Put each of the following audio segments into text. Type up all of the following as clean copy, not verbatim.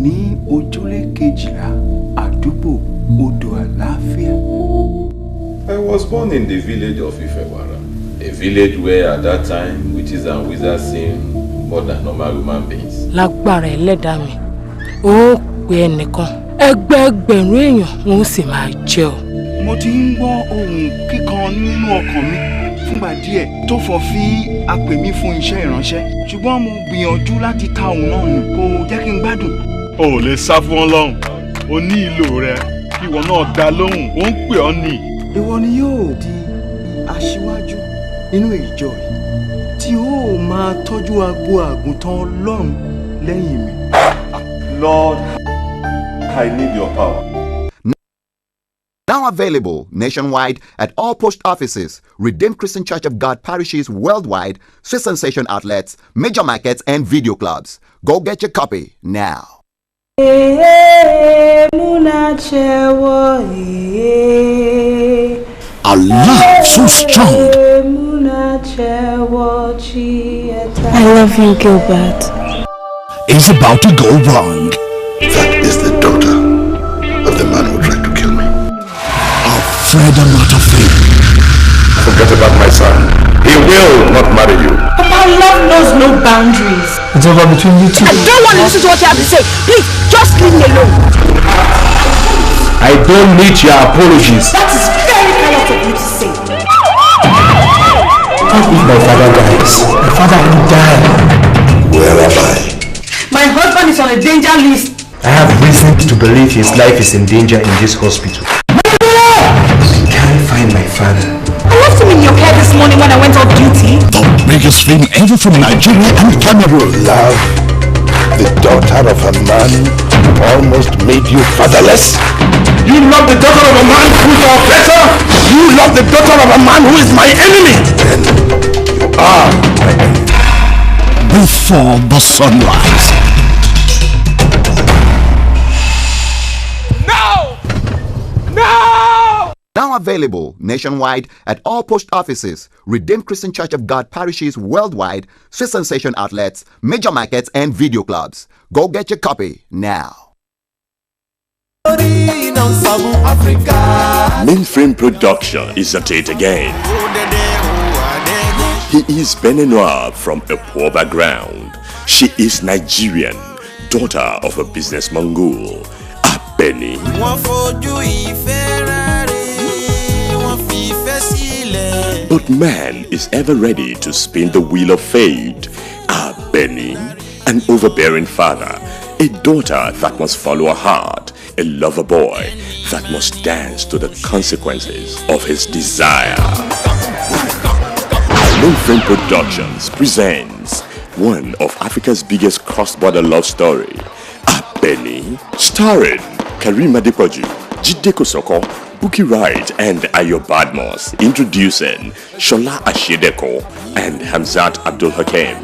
Ní ojúlé 12, àdúgbò Odò Àlàáfíà. I was born in the village of Ifewara, a village where at that time witches and wizards seemed more than normal human beings. Lágbára ẹlẹ́dàá mi, ó pe ẹnìkan, ẹgbẹẹgbẹ̀rún èèyàn wọn ó sì máa jẹ́ ọ. Mo ti ń gbọ́ ohùn kíkan nínú ọkàn mi fúngbà díẹ̀ tó fọ́ fi apè mi fún iṣẹ́ ìránṣẹ́, ṣùgbọ́n mo gbìyànjú láti ta òun náà nù, kò jẹ́ kí n gbádùn. O ò lè sá fún Ọlọ́run. O ní ìlò rẹ kí ìwọ náà dá lóhùn, ó ń pè ọ́ nì. Ìwọ ni yóò di aṣíwájú nínú ìjọ yìí tí ó máa tọ́jú agbo àgùntàn Ọlọ́run lẹ́yìn mi. Lord, I need your power. Now available nationwide at all post offices, Redeemed Christian Church of God parishes worldwide, Swiss Sensation outlets, major markets, and video clubs. Go get your copy now. Ee, Munachewo, ee. A love so strong Munachewo, chieta. I love you, Gilbert. Is about to go wrong. That is the daughter of the man who tried to kill me. Alfred Amatafin. Forget about my son. He will not marry you. Papa, love knows no boundaries. It's over between you two. I don't want to listen to what you have to say. Please, just leave me alone. I don't need your apologies. That is very careless of you to say. What if my father dies? My father will die. Where am I? My husband is on a danger list. I have reason to believe his life is in danger in this hospital. I can't find my father. I left him in your care this morning when I went off duty. The biggest film ever from Nigeria and Cameroon. Love the daughter of a man who almost made you fatherless? You love the daughter of a man who is our oppressor? You love the daughter of a man who is my enemy? Then you are my enemy. Before the sunrise. No! No! Now available nationwide at all post offices, Redeemed Christian Church of God parishes worldwide, Swiss Sensation outlets, major markets, and video clubs. Go get your copy now. Mainframe Production is at it again. He is Beninois from a poor background. She is Nigerian, daughter of a business mogul, Abeni. Wọ́n fojú ìfẹ́ ráre, wọ́n fi ìfẹ́ sílẹ̀. But man is ever ready to spin the wheel of fate. Abeni, an overbearing father, a daughter that must follow her heart, a lover boy that must dance to the consequences of his desire. Mainframe Productions presents one of Africa's biggest cross-border love story, Abeni, starring Karim Adepoju, Jide Kosoko, Bukky Wright, and Ayo Badmos, introducing Shola Ashideko and Hamzat Abdul Hakim.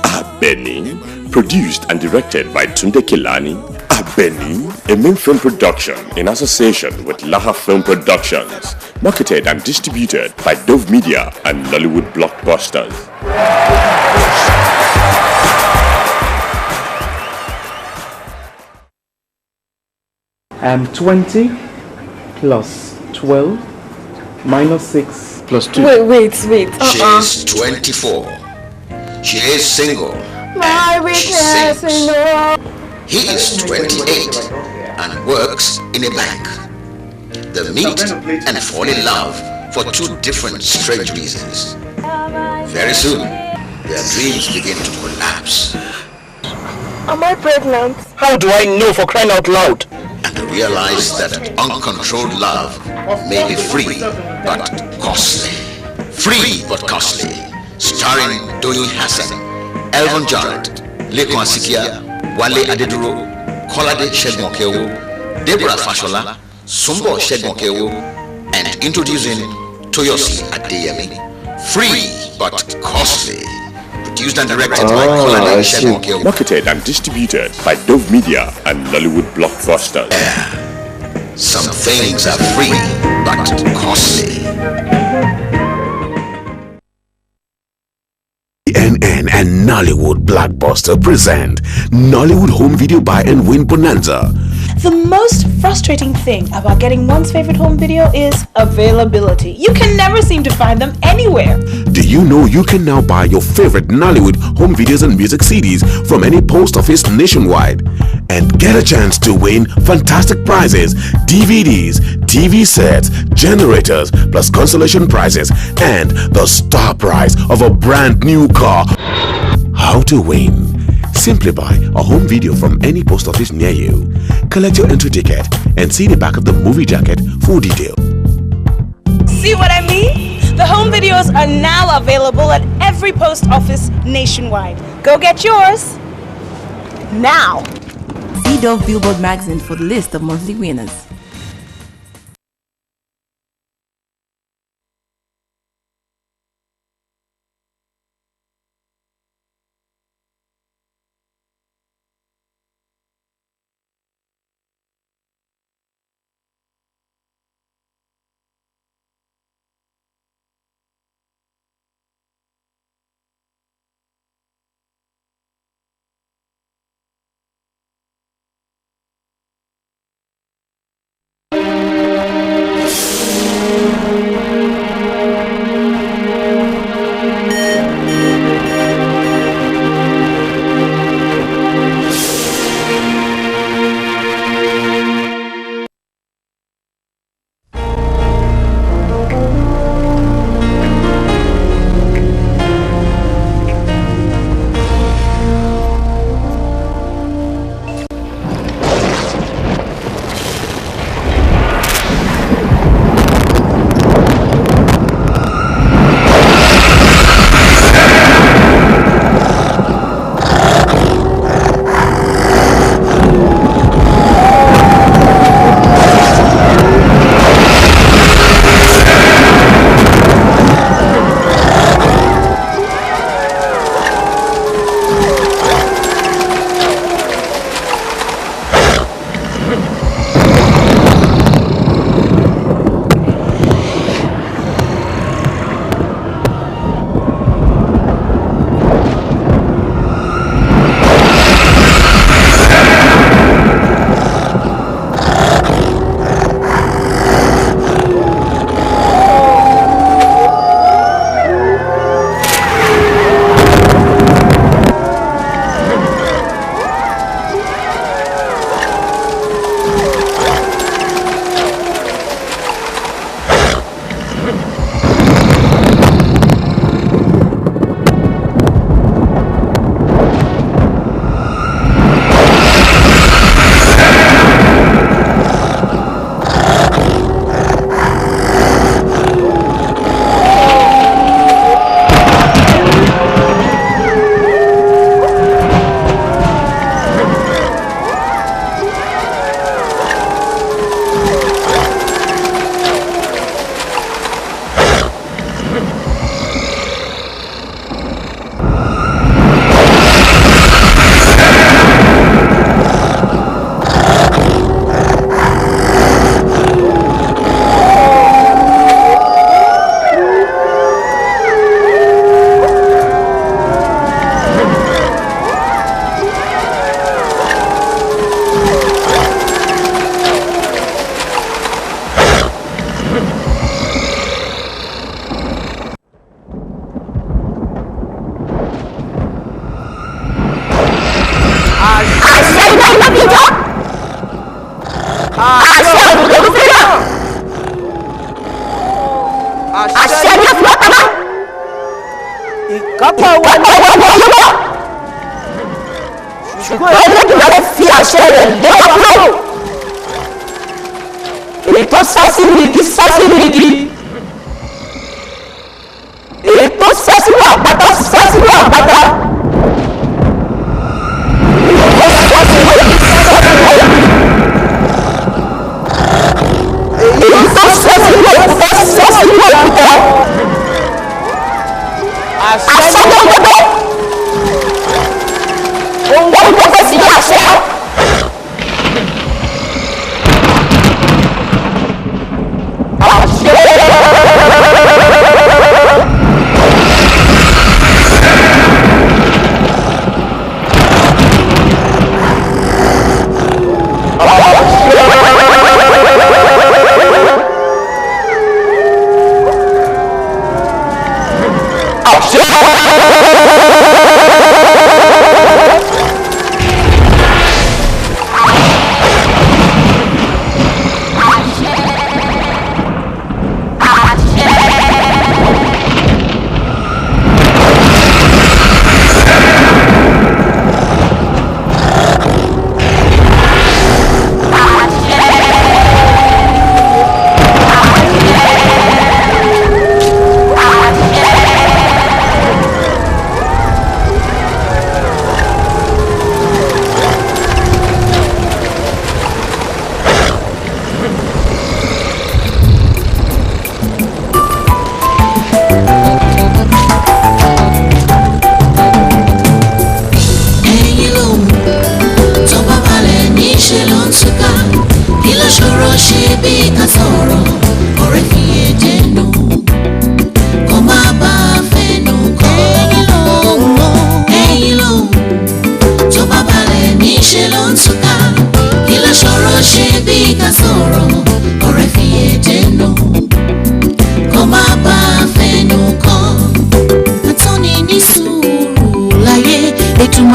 Abeni, produced and directed by Tunde Kilani. Abeni, a Mainframe production in association with Laha Film Productions, marketed and distributed by Dove Media and Nollywood Blockbusters. I'm 20 plus 12 minus 6 plus 2. Wait, wait, wait. Uh-uh. She is 24. She is single. My She weakness, sings. no. He is 28 and works in a bank. They meet and fall in love for two different strange reasons. Very soon, their dreams begin to collapse. Am I pregnant? How do I know, for crying out loud? And they realize that uncontrolled love may be free but costly. Free but Costly. Starring Doyin Hassan, Elvin Jarrett, Lekan Asikia, Wale Adeduro, Kolade Segun-Okeowo, Deborah Fashola, Sumbo Segun-Okeowo, and introducing Toyosi Adeyemi. Free but Costly. Produced and directed by Kolade Segun-Okeowo. Marketed and distributed by Dove Media and Nollywood Blockbusters. Some things are free but costly. NN and Nollywood Blockbuster present Nollywood Home Video Buy and Win Bonanza. The most frustrating thing about getting one's favorite home video is availability. You can never seem to find them anywhere. Do you know you can now buy your favorite Nollywood home videos and music CDs from any post office nationwide and get a chance to win fantastic prizes, DVDs, TV sets, generators, plus consolation prizes and the star prize of a brand new car. How to win? Simply buy a home video from any post office near you. Collect your entry ticket and see the back of the movie jacket for detail. See what I mean? The home videos are now available at every post office nationwide. Go get yours now. See Dove Billboard magazine for the list of monthly winners. Àṣẹ ní fúlọ́tàmá. Ìkápá wa ní ọwọ́. Ṣùgbọ́n Ẹlẹ́dùmarè fi àṣẹ rẹ̀ lé wa kúrò. Èyí tó sá sínú igi sá sínú igi. Èyí tó sá sínú àpáta sá sínú àpáta. Èyí tó sá sínú igi sá sínú igi. Èyí tó sá sínú òkúta sá sínú òkúta. Àṣẹ ló ń gbogbo. Ohun gbogbo sì ní àṣẹ. Àṣẹ.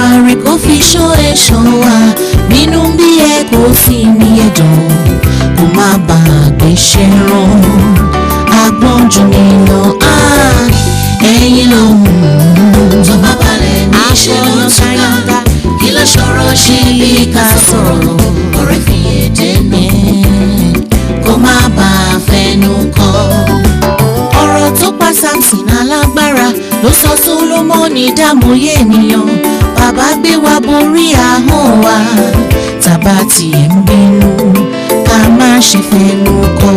Èdùmàrè kò fi ṣọ́ ẹ̀ṣọ́ wa, bínú bí ẹ kò sí ní ẹ̀dùn, kò má bàa gbéṣẹ́ rán. Agbọ́njú mi lọ, ẹ̀yin lòun. Tó bá balẹ̀ níṣẹ́ ló ń túká, kí ló ṣòro ṣe bí ká sọ̀rọ̀, ọ̀rẹ́ fi èdè nù, kó má bàa fẹnu kọ. Ọ̀rọ̀ tó pa Samson alágbára ló sọ Sólómọ́nì dàmúyé ènìyàn. Bàbá gbé wa borí ahọ́n wa, tàbá tiẹ̀ ń bínú ká má ṣe fẹnu kọ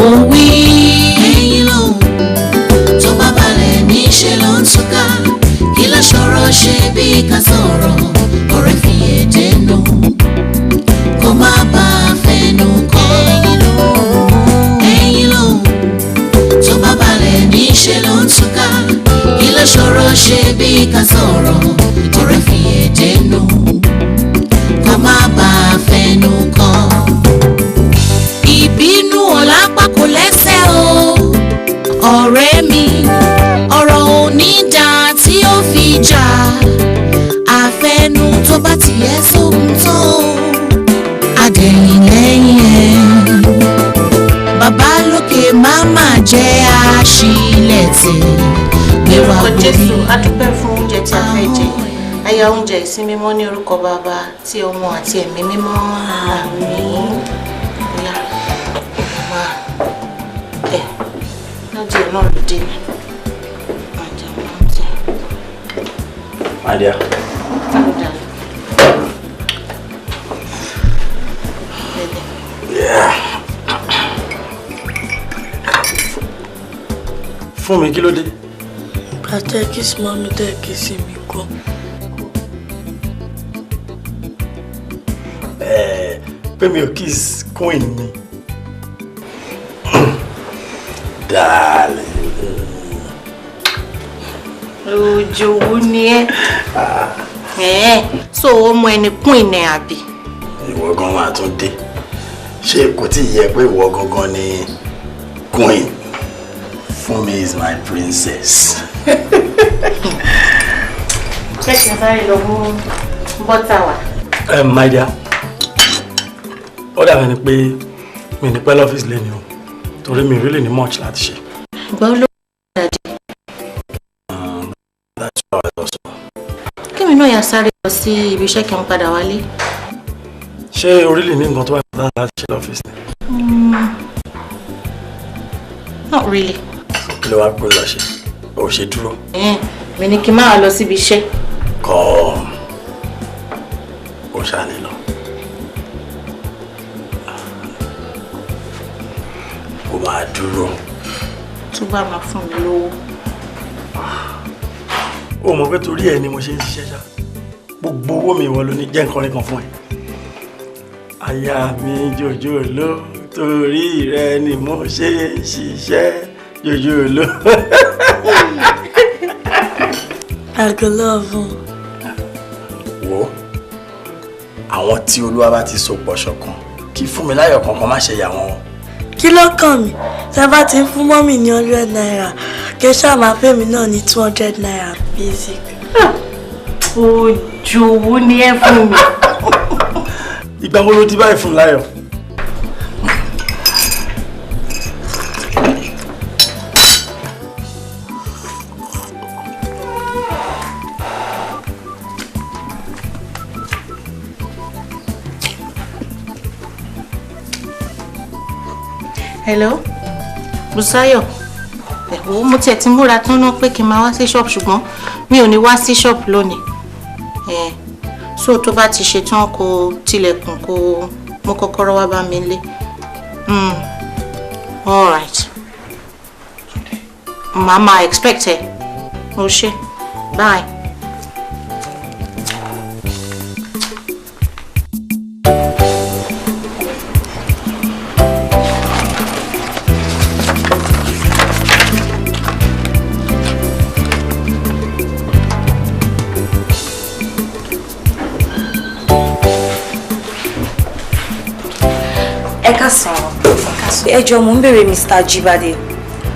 òwí. Ẹ̀yin lòun tó bá balẹ̀ níṣẹ́ ló ń túká, kí ló ṣòro ṣe bí ká sọ̀rọ̀, ọ̀rẹ́ fi èdè nù, kó má bàa fẹnu kọ. Ẹ̀yin lòun tó bá balẹ̀ níṣẹ́ ló ń túká, kí ló ṣòro ṣe bí ká sọ̀rọ̀, ọ̀rẹ́ fi èdè nù, kó má bàa fẹnu kọ. Ìbínú ọ̀lápá kò lẹ́sẹ̀ o, ọ̀rẹ́ mi, ọ̀rọ̀ onídà tí ó fi jà, àfẹnu tó bá tiẹ̀ sóhun tó adẹ̀yìn lẹ́yìn ẹ̀. Bàbá lókè má má jẹ́ àṣìlẹ̀tẹ̀ gbé wa Orúkọ borí. Jésù, a dúpẹ́ fún oúnjẹ tí a fẹ́ jẹ. A ya oúnjẹ ìsinmi mímọ́ ní orúkọ Bàbá, tí Ọmọ àti Ẹ̀mí Mímọ́. Àmín. Bóyá máa ẹ̀ lọ́jọ́ náà ló dé mi. Máa jẹun náà jẹ. My dear. Báwo dà? Yeah. Fún mi, kí ló dé? Ìgbà tẹ́ kiss mọ́mí tẹ́ kiss mi kọ́. Pé mi ò kiss queen mi. Darling. Òjòwú ni ẹ́. Ẹ̀ẹ́ so ọmọ ẹni queen ẹ̀ àbí? Ìwọ gan máa tún dé. Ṣé kò tí ì yẹ pé ìwọ gangan ni queen? Fúnmi is my princess. Ṣé kí n sáré lọ mú bọ́tà wá? My dear, ó dàbí ẹni pé mi ní pẹ́ lọ́fíìsì lẹ́ni o, torí mi really ní much láti ṣe. Ìgbà wo ló dàdí? That's all I also. Kí mi náà yà sáré lọ sí ibi iṣẹ́ kí n padà wálé. Ṣé o really ní nǹkan tó wà important láti ṣe lọ́fíìsì ni? Not really. Kí ló wá pé lọ ṣe? O ṣe dúró. Mi ní kí n máa lọ síbi iṣẹ́. Come. O ṣáà ní lọ. O máa dúró. Tó bá máa fún mi lówó. O mọ̀ pé torí ẹ ni mo ṣe ń ṣiṣẹ́ ṣá. Gbogbo owó mi ìwọ ló ní, jẹ́ nǹkan kan fún ẹ. Aya mi jòjòló, torí rẹ ni mo ṣe ń ṣiṣẹ́ jòjòló. I go love you. Wo, àwọn tí Olúwa bá ti so pọ̀ ṣọ̀kan, kí Fúnmiláyọ̀ kankan má ṣe yà wọ́n. Kí ló kàn mí? Tẹ́ bá ti ń fún mọ́mì ní 100 naira, kí ṣáà máa fẹ́ mi náà ní 200 naira basic. Òjòwú ni ẹ fún mi. Ìgbà wo ló di báyìí Fúnmiláyọ̀? Hello, Bùsáyọ̀. Ẹ̀wọ̀ mo tiẹ̀ ti múra tán náà pé kí n máa wá sí ṣọ́ọ̀bù, ṣùgbọ́n mi ò ní wá sí ṣọ́ọ̀bù lónìí. So tó bá ti ṣe tán kó tilẹ̀kùn kó mú kọ́kọ́rọ́ wá bá mi lé. All right. Màmá expect ẹ. O ṣé. Bye. Ẹ jọ̀ọ́, mo ń béèrè Mr. Jibade,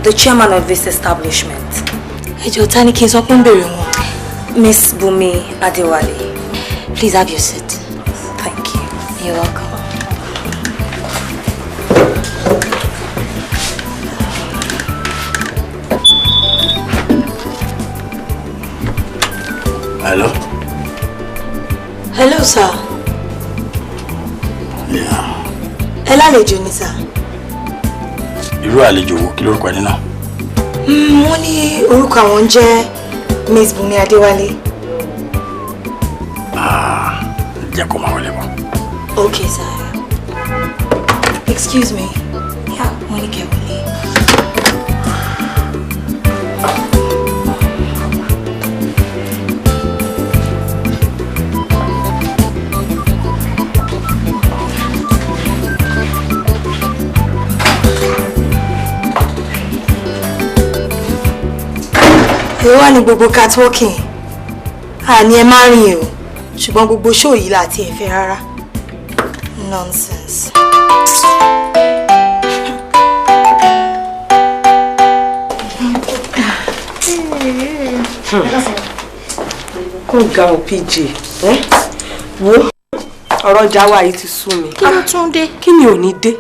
the chairman of this establishment. Ẹ jọ̀ọ́, ta ni kí n sọ pé ń béèrè wọn? Miss Bumi Adewale, please have your seat. Thank you. You're welcome. Hello? Hello, sir. Yeah. Ẹ lálejò ni, sir. Irú àlejò wo? Kí lorúkọ ẹni náà? Wọ́n ní orúkọ àwọn jẹ́ Miss Bùnmi Adéwálé. Ah, jẹ́ kó máa wọlé bọ̀. Okay, sir. Excuse me. Yeah, wọ́n ní kẹ́ wọlé. Èwo wà ní gbogbo catwalking? Àní ẹ má rìn o, ṣùgbọ́n gbogbo show yìí láti ẹ fẹ́ rárá. Nonsense. Kó ga ò PJ, wo ọ̀rọ̀ ọjà wa yìí ti sú mi. Kí ló tún dé? Kí ni ò ní dé?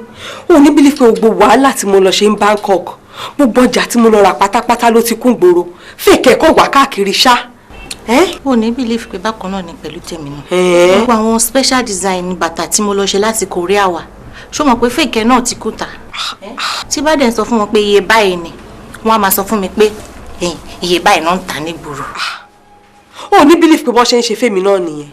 Ò ní bílí pé gbogbo wàhálà tí mo lọ ṣe ń Bangkok, gbogbo ọjà tí mo lọ rà pátápátá ló ti kún gbòòrò, fèkè kọ̀ wá káàkiri ṣá. Ò ní believe pé bákan náà ni pẹ̀lú tèmi náà. Gbogbo àwọn special design bàtà tí mo lọ ṣe láti Korea wá, ṣó mọ̀ pé fèkè náà ti kú ta? Tí bá dẹ̀ ń sọ fún wọn pé iye báyìí ni, wọ́n á máa sọ fún mi pé iye báyìí náà ń tà ní gbòòrò. Ò ní believe pé bọ́n ṣe ń ṣe fèmí náà nìyẹn,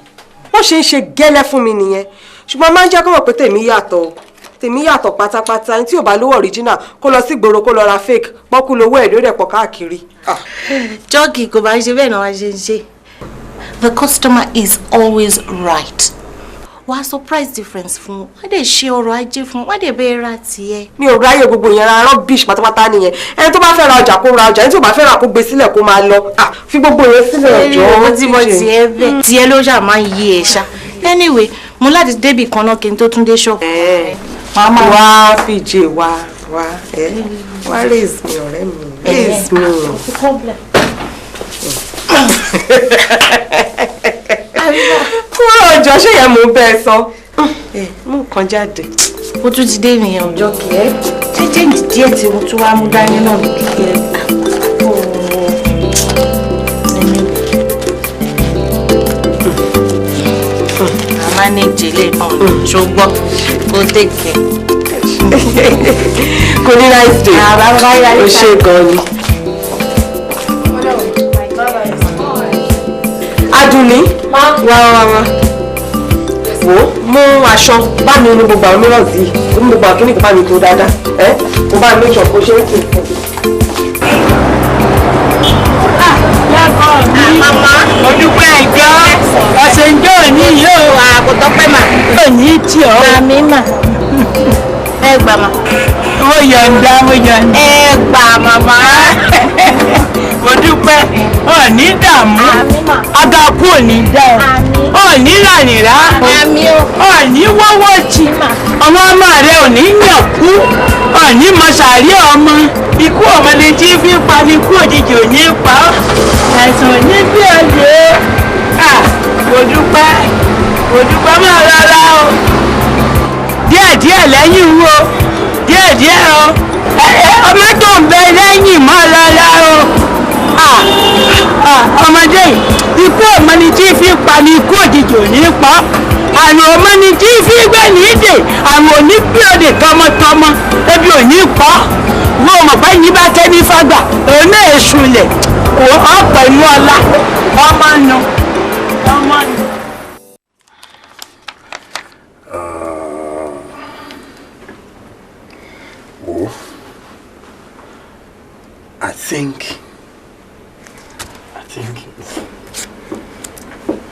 wọ́n ṣe ń ṣe gẹ́lẹ́ fún mi nìyẹn, ṣùgbọ́n máa ń jẹ́ kó mọ̀ pé tèmi yàtọ̀ o, tèmi yàtọ̀ pátápátá. Ẹni tí ò bá lówó original kó lọ sí ìgboro kó lọ ra fake, pọ́kú lówó ẹ̀ ló rẹ̀ pọ̀ káàkiri. Jọ́ọ̀gì kò bá ń ṣe bẹ́ẹ̀ náà wá ṣe ń ṣe. The customer is always right. Wàá sọ price difference fún wọn, wọ́n dẹ̀ ṣe ọrọ̀ ajé fún wọn, wọ́n dẹ̀ bẹ́ẹ̀ ra tiẹ̀. Mi ò ráyè gbogbo yẹn ra rubbish pátápátá nìyẹn. Ẹni tó bá fẹ́ ra ọjà kó ra ọjà, ẹni tó bá fẹ́ ra kó gbé sílẹ̀ kó máa lọ. Fi gbogbo yẹn sílẹ̀ jọ̀ọ́. Ó ti mọ tiẹ̀ bẹ́ẹ̀. Tiẹ̀ ló ṣáà máa ń yí ẹ ṣá. Anyway, mo láti débì kan náà kí n tó tún dé ṣọ́ọ̀bù. Wá PJ, wá wá ẹ wá raise mi ọ̀rẹ́ mi, raise mi. Kúrò ọjọ́, ṣé yẹn mò ń bẹ́ẹ̀ sọ? Mú nǹkan jáde. Ó tún ti dé ìrìn ọjọ́ kìí ẹ́. Ṣé change díẹ̀ tí mo tún wá mú dání náà ní kíkẹ́? Manage ilé náà ṣùgbọ́n kò tẹ̀kẹ̀. Kò ní nice day. O ṣe gan ni. Adùnní, wá wá wá. Wò mú aṣọ bá mi ní gbogbo àwọn mìíràn sí i, mú gbogbo àwọn kíníkì bá mi tó dáadáa. Ẹ kò bá mi make sure kó ṣe é sìn fún mi. Màmá, mo dúpẹ́ ìjọ, ọ̀sẹ̀ ìjọ òní yóò wà kò tọ́pẹ́ mà. Òní tí ọ́. Àmì mà. Ẹ gbà mà. Mo yọ̀ǹda, mo yọ̀ǹda. Ẹ gbà màmá. Mo dúpẹ́, òní dààmú. Agaku òní dá ọ. Òní rànìrá. Àmì o. Òní wọ́wọ́ jì. Ọmọ ọmọ rẹ òní yàn kú. Òní mọ̀ṣàrí ọmọ. Ikú ọmọdé tí fi ń pa ni ikú òjijì òní pa ọ́. Àìsàn òní bí ọjọ́. Mo dúpẹ́, mo dúpẹ́ máa rọra o. Díẹ̀díẹ̀ lẹ́yìn wo, díẹ̀díẹ̀ o. Ọmọ tó ń bẹ lẹ́yìn máa rọra o. Ọmọdé yìí, ikú ọmọdé tí fi ń pa ni ikú òjijì òní pa ọ́. Àrùn ọmọdé tí fi gbé ní ìdè, àrùn òní bí òde tọmọtọmọ, ebi òní pa ọ́. Wọ́n mọ̀ pé yín bá tẹ́ ní fágbà, òun náà èṣù lẹ̀, ọ̀pọ̀ inú ọlá, ọmọ nu, ọmọ nu. Wo, I think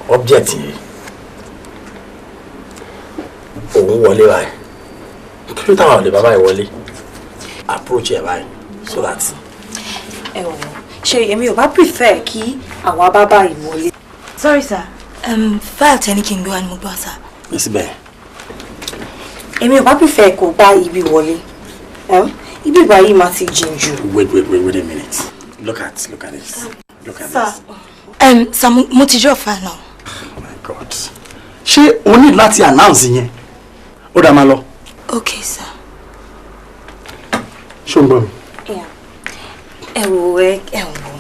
object yìí òun wọlé báyìí, kí ló táwọn ọ̀lẹ́ bàbá yìí wọlé approach ẹ báyìí so that. Ẹ wò, ṣe èmi ò bá prefer kí àwa bá báyìí wọlé. Sorry sir, file tẹ ní kí n gbé wá ni mo gbọ́ sir. Síbẹ̀. Èmi ò bá prefer kó bá ibi wọlé, ibi báyìí máa ti jìn jù. Wait a minute. Look at this. Look at sir, this. Sir, mo ti drop file now. Oh my God. Ṣé o ní láti announce yẹn? Ó dá máa lọ. Okay, sir. Ṣé o ń gbọ́ mi? Ẹ wò ẹ wò.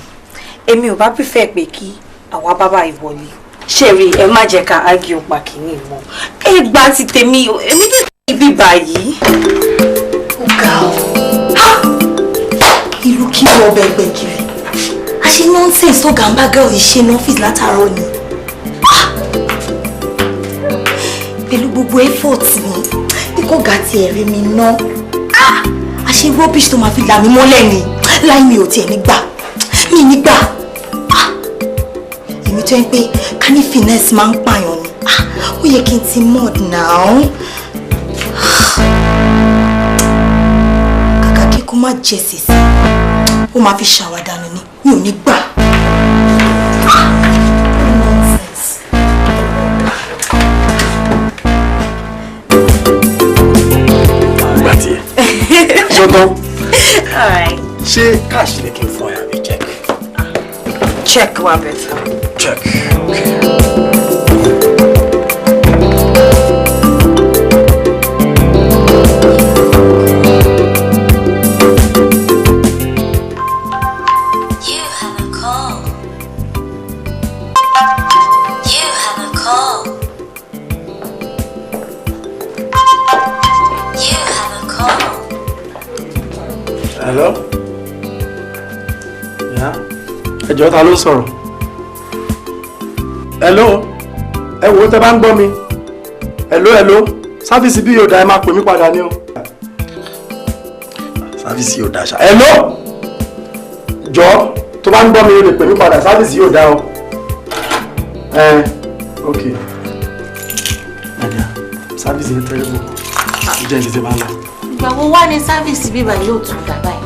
Èmi ò bá prefer pé kí àwa bàbá ìwọlé. Ṣé rí ẹ má jẹ́ ká argue pa kìíní mọ́. Ẹ gba ti tèmi, èmi ti ibi báyìí. Ó ga ọ́. Ìlú kí wọ́n ọbẹ̀ gbẹ̀gìrì. A ṣe nonsense tó gàmbá girl yìí ṣe ní ọ́fíìsì látàárọ̀ ni. Pẹ̀lú gbogbo effort mi, bí kò ga ti ẹ̀rí mi ná. A ṣe rubbish tó máa fi là mí mọ́lẹ̀ ni. Láì mi ò tiẹ̀ nígbà. Mi nígbà. Èmi tó ń pé ká ní finesse máa ń pààyàn ni. Ó yẹ kí n ti mod now. Kàkà kí kó má jẹ sèse. Ó máa fi ṣàwàdànù ni. Mi ò ní gbà. Nonsense. Gbà tiẹ̀. Ṣọ́tán. All right. Ṣé cash lè kí n fún ẹ àbí check? Check wà better. Check. Okay. You have a call. You have a call. You have a call. Hello? Yeah. Ẹ jọ̀ọ́ ta ló ń sọ̀rọ̀? Hello? Ẹ wo tẹ́ bá ń gbọ́ mi. Hello, hello. Sáfíìsì bí yóò dá ẹ máa pè mí padà ní o. Sáfíìsì yóò dá ṣá. Hello? Jọ̀ọ́ tó bá ń gbọ́ mi o lè pè mí padà sáfíìsì yóò dá o. Ẹ ok. Nadia, sáfíìsì yẹn terrible. Jẹ́ ìdíje máa ń lọ. Ìgbà wo wá ní sáfíìsì bíbá yóò tún dà báyìí?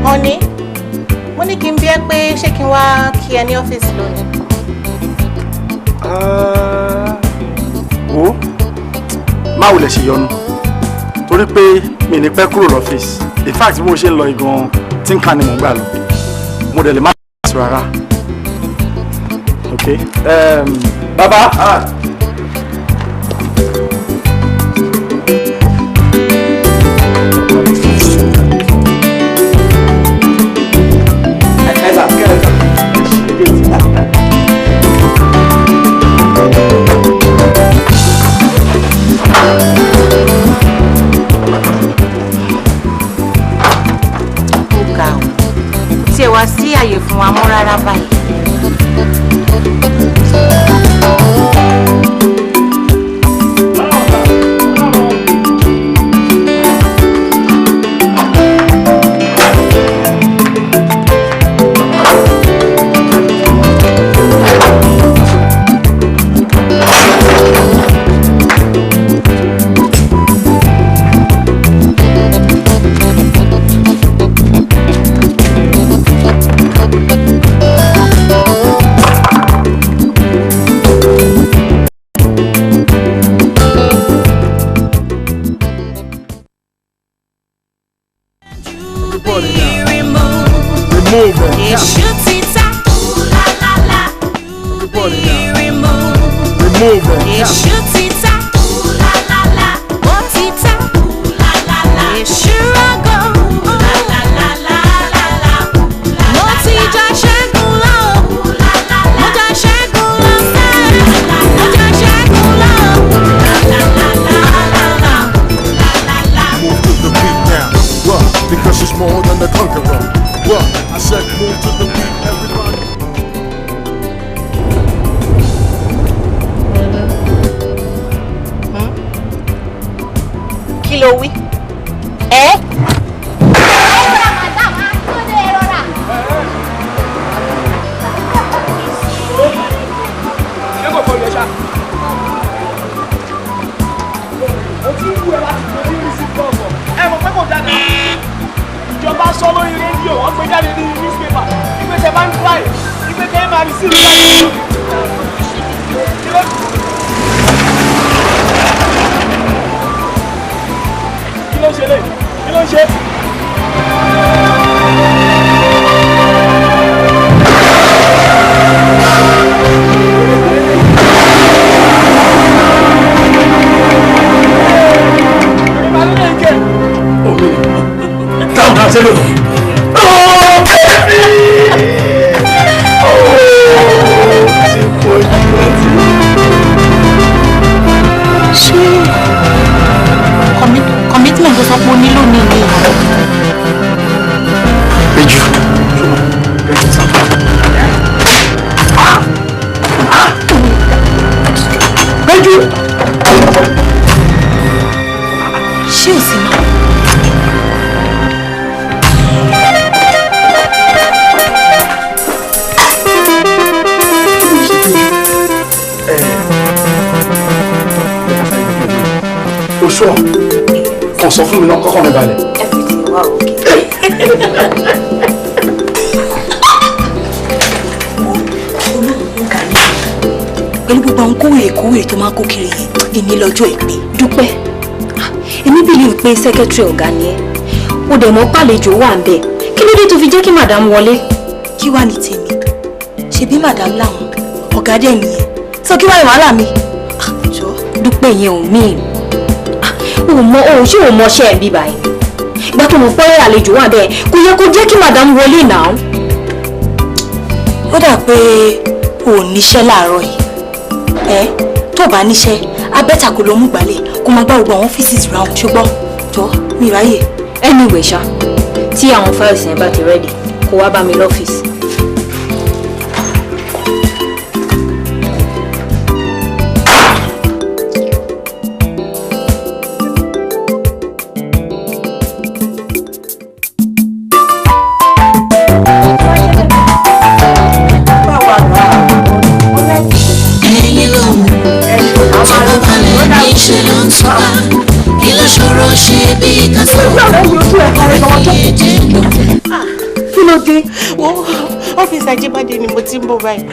Honey, mo ní kí n bi ẹ́ pé ṣé kí n wá kí ẹ ní ọ́fíìsì lónìí? Wo má wulẹ̀ ṣe yọnu torí pé mi ní pẹ́ kúrò lọ́fíìsì. In fact, bí mo ṣe ń lọ igan tí ń kan ni mò ń gbà lọ. Mo dẹ̀ lè má sọ rárá. Ok. Bàbá. Ó ga ọ́, kò tiẹ̀ wá sí àyè fún wa mọ́ rárá báyìí. Move to the beat now. What? Because she's more than a conqueror. What? I said move to the beat, everybody. Kí ló wí? Ẹ́. Ṣé kò kọlu ẹ ṣá? Mo ti ń wú ẹ láti mo ti ń rí sí gbọ̀ngàn. Ẹ mọ̀ pé kò dáadáa. Ìjọba sọ lórí rédíò, wọ́n gbé jáde ní newspaper. Ìgbé tẹ bá ń drive, ìgbé tẹ máa rí sí ìlú láti. ṣe lè? Kí ló ń ṣe? Down, say no. Oh, baby! Oh, ṣé commitment tó sọ pé o nílò ní ilé ìwà. Péjú. Péjú. Ṣé o sì máa. O sọ kàn sọ fún mi náà kọ́kọ́ mi balẹ̀. Everything wà okay. Pẹ̀lú gbogbo àwọn kówèrè tó máa ń kó kiri yẹn, èmi lọ́jọ́ ìpè. Dúpẹ́, èmi believe pé sẹ́kẹ́tìrì ọ̀gá ni ẹ́, o dẹ̀ mọ́ pàlejò wà ń bẹ̀. Kí ló dé tó fi jẹ́ kí madam wọlé? Kí wàá ní tèmi? Ṣebí madam làwọn ọ̀gá dẹ̀ nìyẹn. Sọ kí wàá ní wàhálà mi? Dúpẹ́ yẹn ò míì. O mọ o ṣé o mọ ṣẹ́ ẹ̀ bí báyìí? Ìgbà tó mọ̀ pé àlejò wà bẹ́ẹ̀ kò yẹ kó jẹ́ kí madam wọlé náà. Ó dà pé o ò níṣẹ́ láàárọ̀ yìí. Ẹ tó bá níṣẹ́, abẹ́ta kò lọ mú gbálẹ̀ kó máa gbá gbogbo àwọn ọ́fíìsì round ṣùgbọ́n jọ mi ráyè. Anyway ṣá, tí àwọn files yẹn bá ti ready, kó wá bá mi lọ́fíìsì. Ẹ̀yin lòun tó bá balẹ̀ níṣẹ́ ló ń túká. Kí ló ṣòro ṣe bí ká sọ̀rọ̀? Ẹ̀jẹ̀ lò. Kí ló dé? Wo ọ́fíìsì Ajíbádé ni mo ti ń bọ̀ báyìí.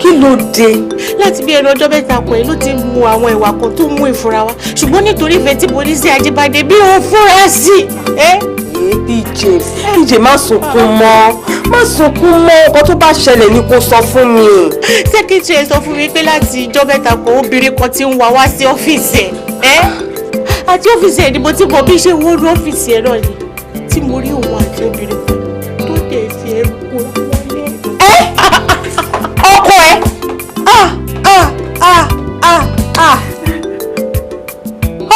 Kí ló dé? Láti bí ẹnu ọjọ́ mẹ́ta kan ló ti mú àwọn ìwà kan tó mú ìfura wá. Ṣùgbọ́n nítorí ìfẹ́ tí mo ní sí Ajíbádé bí ó fúnra sí i. BJ, BJ má sunkún mọ́, má sunkún mọ́, nǹkan tó bá ṣẹlẹ̀ ni kò sọ fún mi. Sẹ́kítírì ẹ sọ fún mi pé láti ìjọ́ mẹ́ta kan obìnrin kan ti ń wá wá sí ọ́fíìsì ẹ̀. Àti ọ́fíìsì ẹ̀ ni mo ti mọ̀ bí ṣe wọ́n rú ọ́fíìsì ẹ̀ náà ni tí mo rí òun àti obìnrin kan tó dẹ̀ fi ẹrù kó wọlé. Ọkọ ẹ! Ah ah ah ah ah!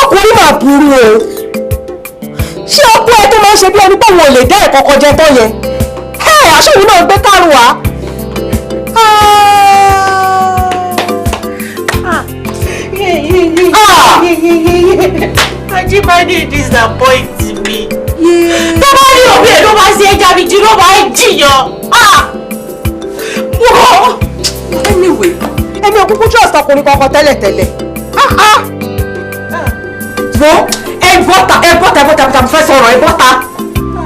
Ọkùnrin máa burú o. Ṣé ọkọ ẹ tó máa ń ṣe bí ẹni pé òun ò lè dá ẹ̀kọ́ kọjá tán yẹn? Ẹ aṣọ́wó náà gbé kárùn wá. Ajíbádé disappoint me. Tó bá rí òbí ẹ̀ ló máa ṣe ẹja mi jù ló máa ń jìyàn. Wọ́n anyway, èmi ò kúkú trust ọkùnrin kankan tẹ́lẹ̀tẹ́lẹ̀. Wo ẹ bọ́ta ẹ bọ́ta ẹ bọ́ta mo fẹ́ sọ̀rọ̀ ẹ bọ́ta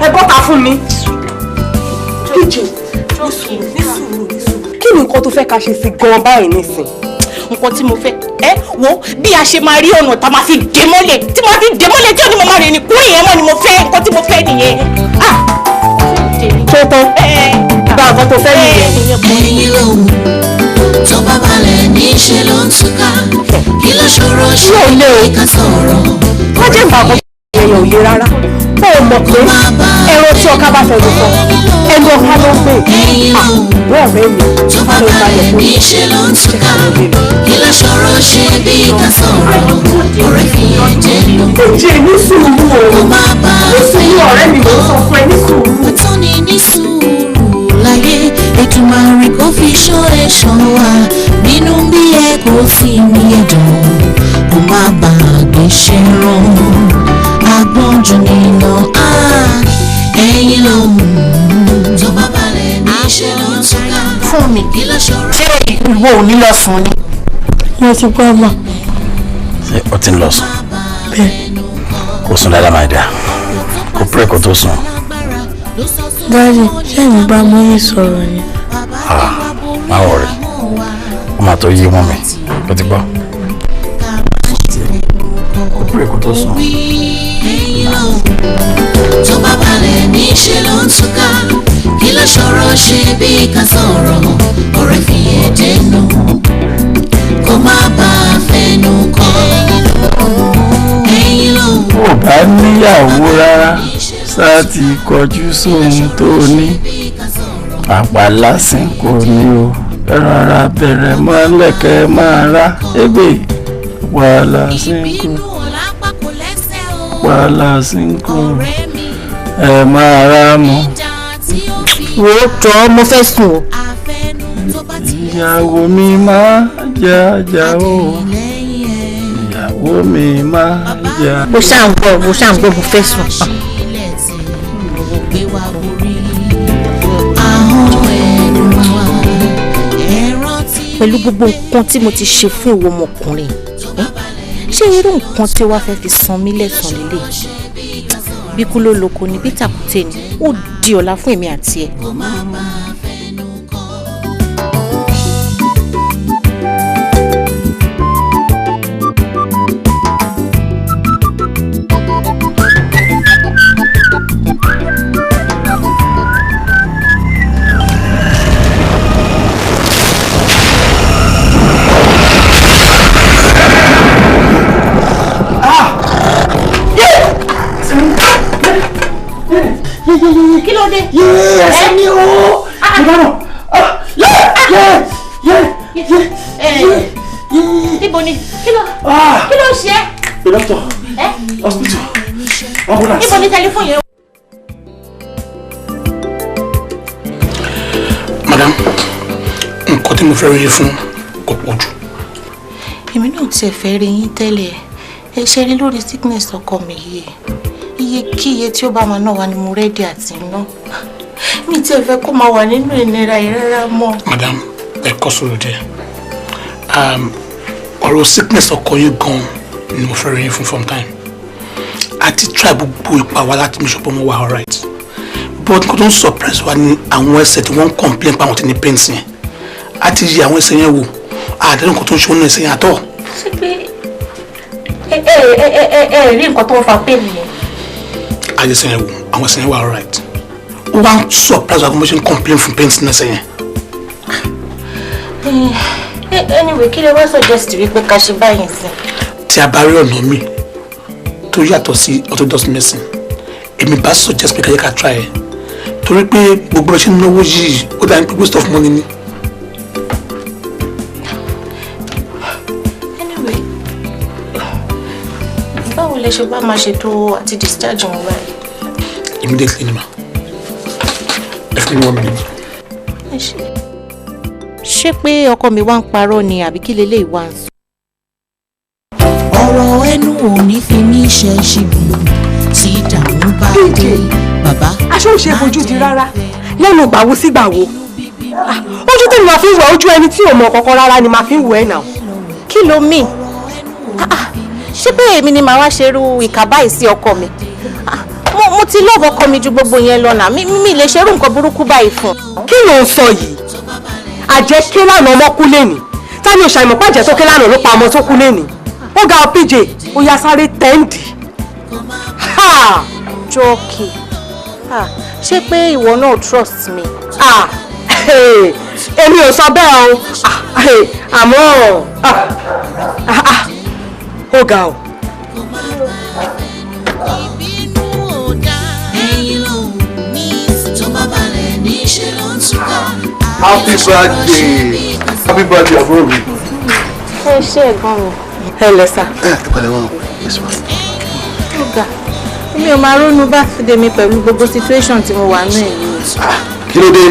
ẹ bọ́ta fún mi. Díje ní sùúrù ní sùúrù. Kí ni nǹkan tó fẹ́ ká ṣe sí gan-an báyìí nísìn? Nǹkan tí mo fẹ́ ẹ wo bí a ṣe máa rí ọ̀nà tá a máa fi dè mọ́lẹ̀ tí máa fi dè mọ́lẹ̀ tí ò ní mo máa rìn ní kúrò yẹn mọ́ ni mo fẹ́ nǹkan tí mo fẹ́ nìyẹn. Tó tán gba nǹkan tó fẹ́ nìyẹn. Ẹ̀yin lòun tó bá balẹ̀ níṣẹ́ ló ń túká. Kí ló ṣòro ṣe bí ká sọ̀rọ̀? Wọ́n jẹ́ ìgbà kan èèyàn ò le rárá. Ó mọ̀ pé ẹran tí ọká bá fẹnu sọ, ẹnu ọká ló ń pè. Àbọ̀ ọ̀rẹ́ mi Tó bá ló balẹ̀ balẹ̀ fún mi. níṣẹ́ ló ń túká. Kí ló ṣòro ṣe bí ká sọ̀rọ̀? Ọ̀rẹ́ fi ẹ̀jẹ̀ lò. Díje ní sùúrù o. Ní sùúrù ọ̀rẹ́ mi ló ń sọ fún ẹ ní sùúrù. Àtúni ní sùúrù láyé Èdùmàrè kò fi ṣọ́ ẹ̀ṣọ́ wa nínú bí ẹ kò fi ní ẹ̀dùn kò má bàa gbéṣẹ́ rán agbọ́njù nínú ẹ̀yìn lòun tó bá balẹ̀ níṣẹ́ ló ń túká. Fún mi Kí ló ṣòro? Ṣé ìwọ ò ní lọ sùn ni? Mo ti gbọ́ mà. Ṣé o ti ń lọ sùn? Bẹ́ẹ̀. Kò sùn dáadáa máa dà. Kò pray kó tó sùn. Dáàdì, ṣé ẹ̀yin bá mọ́mí sọ̀rọ̀ ni? Ah, má worry. Ó máa tó yí mọ́ mi. Ó ti gbọ́. Kò pray kó tó sùn. Ẹ̀yìn lòun Níṣẹ́ ló ń túká. Kí ló ṣòro ṣe bí ká sọ̀rọ̀? Ọ̀rẹ́ fi ẹ̀jẹ̀ nù. Kó má bàa fẹnu kọ́. Ẹ̀yin ló ń Ò bá níyàwó rárá, sá ti kọjú sóhun tó ní. Àpàlásìn kò ní o, rárá bẹ̀rẹ̀ mọ́lẹ̀ kẹ́ máa rá ebè. Àpàlásìn kò, àpàlásìn kò, ẹ máa rá mọ́. Wo jọ, mo fẹ́ sùn o. Ìyàwó mi máa jà jà o, ìyàwó mi máa jà. Mo ṣáà ń gbọ́, mo ṣáà ń gbọ́, mo fẹ́ sùn. Gbé wa borí. Ahọ́n ẹnu wa. Ẹran tí Pẹ̀lú gbogbo nǹkan tí mo ti ṣe fún ìwọ ọmọkùnrin ẹ́, ṣé irú nǹkan tí wàá fẹ́ fi san mí lẹ́san lélẹ̀? Bí kú ló lóko ni, bí tàkúté ni, ó di ọ̀la fún èmi àti ẹ̀. Kó má bàa fẹnu kọ́. Kí ló dé? Ẹsẹ̀ mi o! Mo dáná! Yé! Yé! Yé! Ẹ, níbo ni? Kí ló ṣe é? The doctor! Ẹ? Hospital! Ambulance! Níbo ni tẹlifóònù yẹn? Madam, nǹkan tí mo fẹ́ rí yín fún kò pọ̀ jù. Èmi náà tiẹ̀ fẹ́ rí yín tẹ́lẹ̀. Ẹ ṣe rí lórí sickness ọkọ mi yìí, iye kí iye tí ó bá máa ná wa ni mo ready àti ná. Mi tiẹ̀ fẹ́ kó máa wà nínú ìnira yìí rárá mọ́. Madam, ẹ kọ́ sórí díẹ̀. Ọ̀rọ̀ sickness ọkọ yín gan ni mo fẹ́ rí yín fún some time. A ti try gbogbo ipa wa láti make sure pé wọ́n wà alright, but nǹkan tó ń surprise wa ni àwọn ẹsẹ̀ tí wọ́n ń complain pé àwọn ti ní pains yẹn. A ti yẹ àwọn ẹsẹ̀ yẹn wò, àdéhùn nǹkan tó ń ṣe wọn ní ẹsẹ̀ yẹn àtọ̀. Ṣé pé ẹ ẹ rí nǹkan tó ń fa pain yẹn? A yẹ ẹsẹ̀ yẹn wò, àwọn ẹsẹ̀ yẹn wà alright. Ó wá ń surprise wa bí wọ́n ṣe ń complain fún pains ní ẹsẹ̀ yẹn. Anyway, kí lè wá suggest wípé ká ṣe báyìí sí? Tí a bá rí ọ̀nà míì tó yàtọ̀ sí orthodox medicine, èmi bá suggest pé ká jẹ́ ká try ẹ̀, torí pé gbogbo ẹ ṣe ń náwó yìí, ó dà ní pé waste of money ni. Anyway, báwo lẹ ṣe bá máa ṣètò àti discharge wọn báyìí? Immediately ni ma. Ẹ fún mi 1 minute. Ẹ ṣé. Ṣé pé ọkọ mi wá ń parọ́ ni, àbí kí leléyìí wá ń sọ? Ọ̀rọ̀ ẹnu ò ní fi mí ṣe ṣìgùn tí ìdààmú bá dé, bàbá. Aṣọ ò ṣe é fojú di rárá lẹ́nu ìgbàwo sígbàwo. Ah, ojú tèmi máa fi ń wẹ̀, ojú ẹni tí ò mọ̀ kankan rárá ni máa fi ń wẹ̀ náà. Kí ló mean? Ah, ah, ṣé pé èmi ni màá wá ṣerú ìkà báyìí sí ọkọ mi? Ah, mo ti love ọkọ mi ju gbogbo yẹn lọ náà. Mi lè ṣerú nǹkan burúkú báyìí fún un. Kí ló ń sọ yìí? Àjẹ́ ké lánàá, ọmọ kú lẹ́nìí. Ta ni ò ṣàìmọ̀ pàjẹ́ tó ké lánàá ló pa ọmọ tó kú lẹ́nìí? Ó ga ọ, PJ, ó yá, sáré tẹ́ǹdì. Ha! Jọ́kì, ah, ṣé pé ìwọ náà trust me? Ah, èmi ò sọ bẹ́ẹ̀ o. Ah, àmọ́ ah, ah, ah, ó ga o. Ẹ̀yin lòun ní tó bá balẹ̀, níṣẹ́ ló ń túká. Happy birthday, happy birthday, àbúrò mi. Ẹ ṣé, ẹ̀gbọ́n mi. Ẹ lẹ sà. Ẹ pẹ̀lẹ́ wọn, yes ma. Ó ga, mi ò máa rónú birthday mi pẹ̀lú gbogbo situation tí mo wà nù ẹ̀ yìí. Kí ló dé?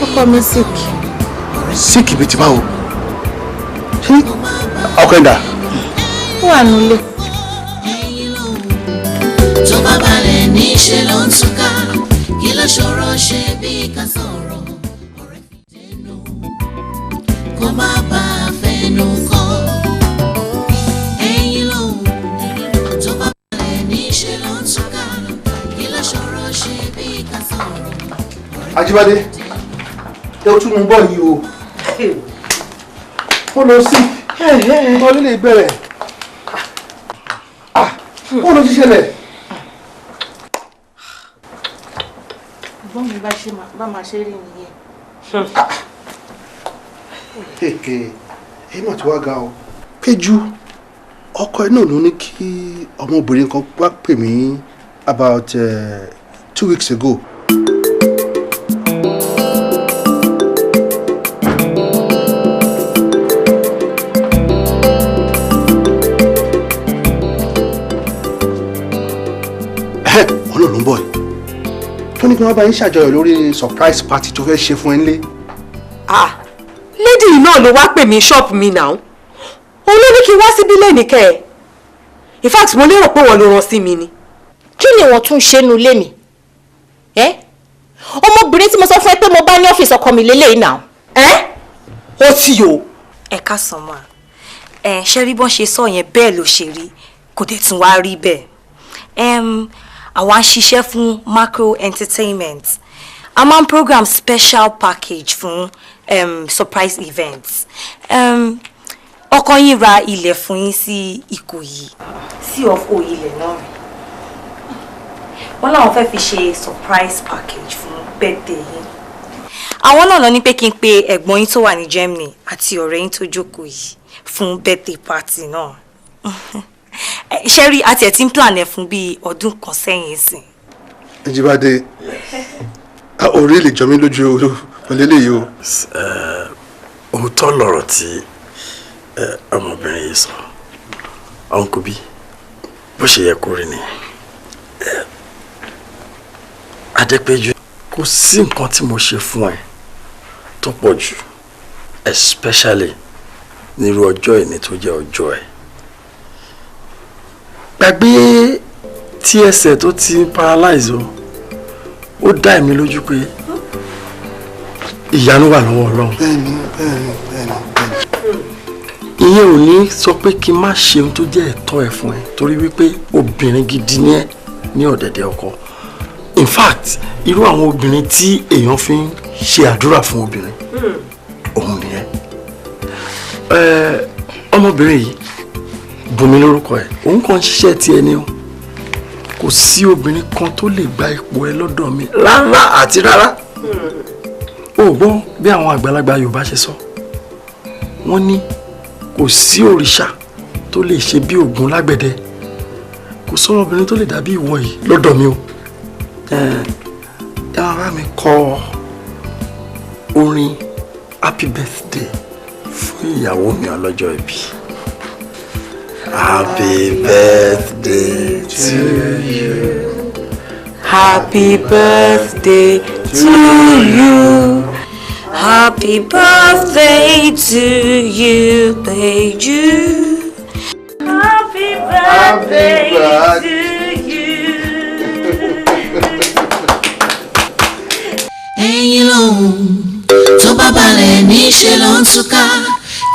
Ọkọ mi sick. Sick bíi ti báwo? Ṣé ọkọ ẹ̀ dà? Ó wà nílé. Tó bá balẹ̀, níṣẹ́ ló ń túká. Kí ló ṣòro ṣe bí ká sọ̀rọ̀? Ọ̀rẹ́ fi dénú, kó má bàa fẹnu kọ́. Ẹ̀yin lòun tó bá balẹ̀, níṣẹ́ ló ń túká. Kí ló ṣòro ṣe bí ká sọ̀rọ̀? Ajíbádé, ẹ o tún mú bọ́ yìí o. Ó lọ sí ọ lílé ìbẹ̀rẹ̀. Ó lọ sí ṣẹlẹ̀. mi bá ṣe bá máa ṣe rí nìyẹn. Èyí mà ti wá ga o. Péjú, ọkọ ẹ náà ló ní kí ọmọbìnrin kan wá pè mí about 2 weeks ago. Wọn náà ló ń bọ̀ ẹ́ tó ní kí wọ́n bá yín ṣàjọyọ̀ lórí surprise party tó fẹ́ ṣe fún ẹ nílé. Ah, lady yìí náà ló wá pè mí shop mi náà. Òun ló ní kí n wá síbí lẹ́nìí kẹ́ ẹ̀. In fact, mo lérò pé wọ́n ló rán sí mi ni. Kí ni wọ́n tún ṣe nu ilé mi? Ẹ́, ọmọbìnrin tí mo sọ fún ẹ pé mo bá ní ọ́fíìsì ọkọ mi lélẹ́yìí náà. Ẹ́, ó ti yò. Ẹ káàsán mà. Ẹ ṣe rí bọ́n ṣe sọ yẹn, bẹ́ẹ̀ ló ṣe rí, kò dẹ̀ tún wá rí bẹ́ẹ̀. Àwa ń ṣiṣẹ́ fún Macro Entertainment. A máa ń program special package fún surprise events. Ọkọ yín ra ilẹ̀ fún yín sí Ìkòyí, C of O ilẹ̀ náà rí. Wọ́n láwọn fẹ́ fi ṣe surprise package fún birthday yín. Àwọn náà lọ ní pé kí n pe ẹ̀gbọ́n yín tó wà ní Germany àti ọ̀rẹ́ yín tó jókòó yìí fún birthday party náà. Ṣé rí, àti ẹ̀ tí ń plan ẹ̀ fún bíi ọdún kan sẹ́yìn sìn. Jíbádé, orí lè jọ mí lójú pẹ̀lú eléyìí o. Òótọ́ lọ̀rọ̀ tí ọmọbìnrin yìí sọ, uncle bí bó ṣe yẹ kó rí ni. Adépéjú, kò sí nǹkan tí mo ṣe fún ẹ tó pọ̀ jù, especially nírú ọjọ́ ìní tó jẹ́ ọjọ́ ẹ. Gbàgbé tí ẹsẹ̀ tó ti paralyze o, ó dá èmi lójú pé ìyanu wà lọ́wọ́ Ọlọ́run. Bẹ́ẹ̀ni, bẹ́ẹ̀ni, bẹ́ẹ̀ni, bẹ́ẹ̀ni. Ìyẹn ò ní sọ pé kí n má ṣe ohun tó jẹ́ ẹ̀tọ́ ẹ̀ fún ẹ, torí wípé obìnrin gidi ni ẹ́ ní ọ̀dẹ̀dẹ̀ ọkọ. In fact, irú àwọn obìnrin tí èèyàn fi ń ṣe àdúrà fún obìnrin òun nìyẹn. Ọmọbìnrin yìí, Bùnmi lórúkọ ẹ̀, òun kàn ń ṣiṣẹ́ tiẹ̀ ni o. Kò sí obìnrin kan tó lè gba ipò ẹ lọ́dọ̀ mi rárá àti rárá. O gbọ́ bí àwọn àgbàlagbà Yorùbá ṣe sọ, wọ́n ní kò sí òrìṣà tó lè ṣe bí Ògún lágbẹ̀dẹ. Kò sọ́mọbìnrin tó lè dàbí ìwọ yìí lọ́dọ̀ mi o. Ẹ máa bá mi kọ orin happy birthday fún ìyàwó mi ọlọ́jọ́ ìbí. Happy birthday to you. Happy birthday to you. Happy birthday to you, Péjú. Happy birthday to you. Ẹ̀yin lòun tó bá balẹ̀ níṣẹ́ ló ń túká.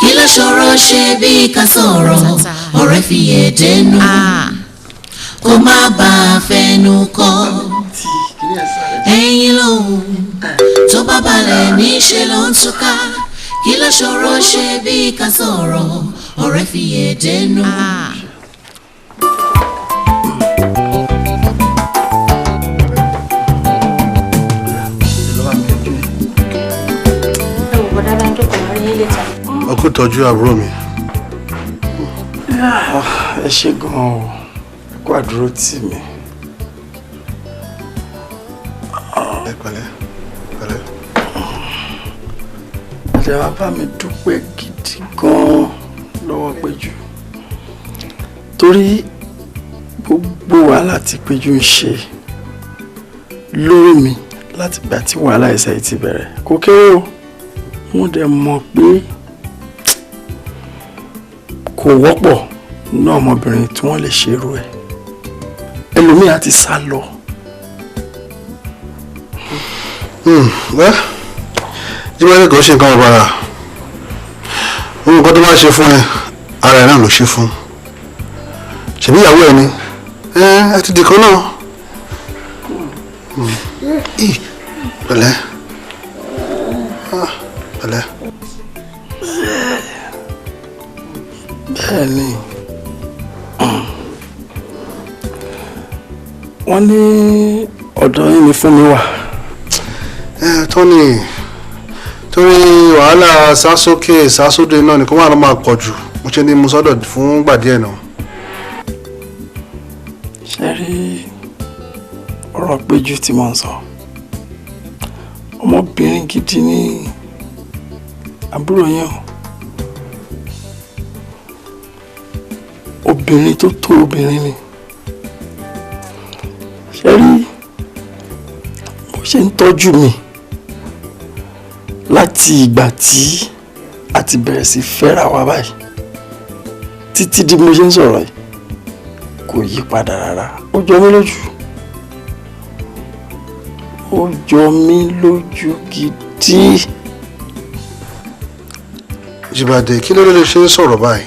Kí ló ṣòro ṣe bí ká sọ̀rọ̀? Ọ̀rẹ́ fi èdè nù kó má bàa fẹnu kọ́. Ẹ̀yin lòun tó bá balẹ̀ níṣẹ́ ló ń túká. Kí ló ṣòro ṣe bí ká sọ̀rọ̀? Ọ̀rẹ́ fi èdè nù. Ẹ wò, bọ̀dá bá ń jókòó, máa rí yín later. Ọkọ tọ́jú àbúrò mi. Ẹ ṣé gan-an o, ẹ kú àdúró tì mí. Ẹ pẹ̀lẹ́, pẹ̀lẹ́. Ẹ wá bá mi dúpẹ́ gidi gan-an lọ́wọ́ Péjú, torí gbogbo wàhálà tí Péjú ń ṣe lórí mi láti ìgbà tí wàhálà ẹsẹ̀ yìí ti bẹ̀rẹ̀ kò kéré o. Mo dẹ̀ mọ̀ pé kò wọ́pọ̀ ní ọmọbìnrin tí wọ́n lè ṣerú ẹ̀. Ẹlòmíì á ti sá lọ. Well, Jíbádé kò ṣe nǹkan bàbàrà. Nǹkan tó bá ṣe fún ẹ, ara ẹ náà ló ṣe fún. Ṣèbí ìyàwó ẹ ni, ẹ ti dìkan náà. Pẹ̀lẹ́, pẹ̀lẹ́. Bẹ́ẹ̀ ni, wọ́n ní ọ̀dọ̀ yín ni fún mi wà. Òótọ́ ni, torí wàhálà sásókè sásódò náà ni kó má lọ máa pọ̀ jù, mo ṣe ní mo sọ́dọ̀ fún gbà díẹ̀ náà. Ṣe rí ọ̀rọ̀ Péjú tí mo ń sọ, ọmọbìnrin gidi ní àbúrò yẹn o, obìnrin tó tó obìnrin ni. Ṣe rí bó ṣe ń tọ́jú mi láti ìgbà tí a ti bẹ̀rẹ̀ sí fẹ́ra wa báyìí títí di mo ṣe ń sọ̀rọ̀ yìí kò yí padà rárá. Ó jọ mí lójú, ó jọ mí lójú gidi. Jíbádé, kí ló lè ṣe ń sọ̀rọ̀ báyìí?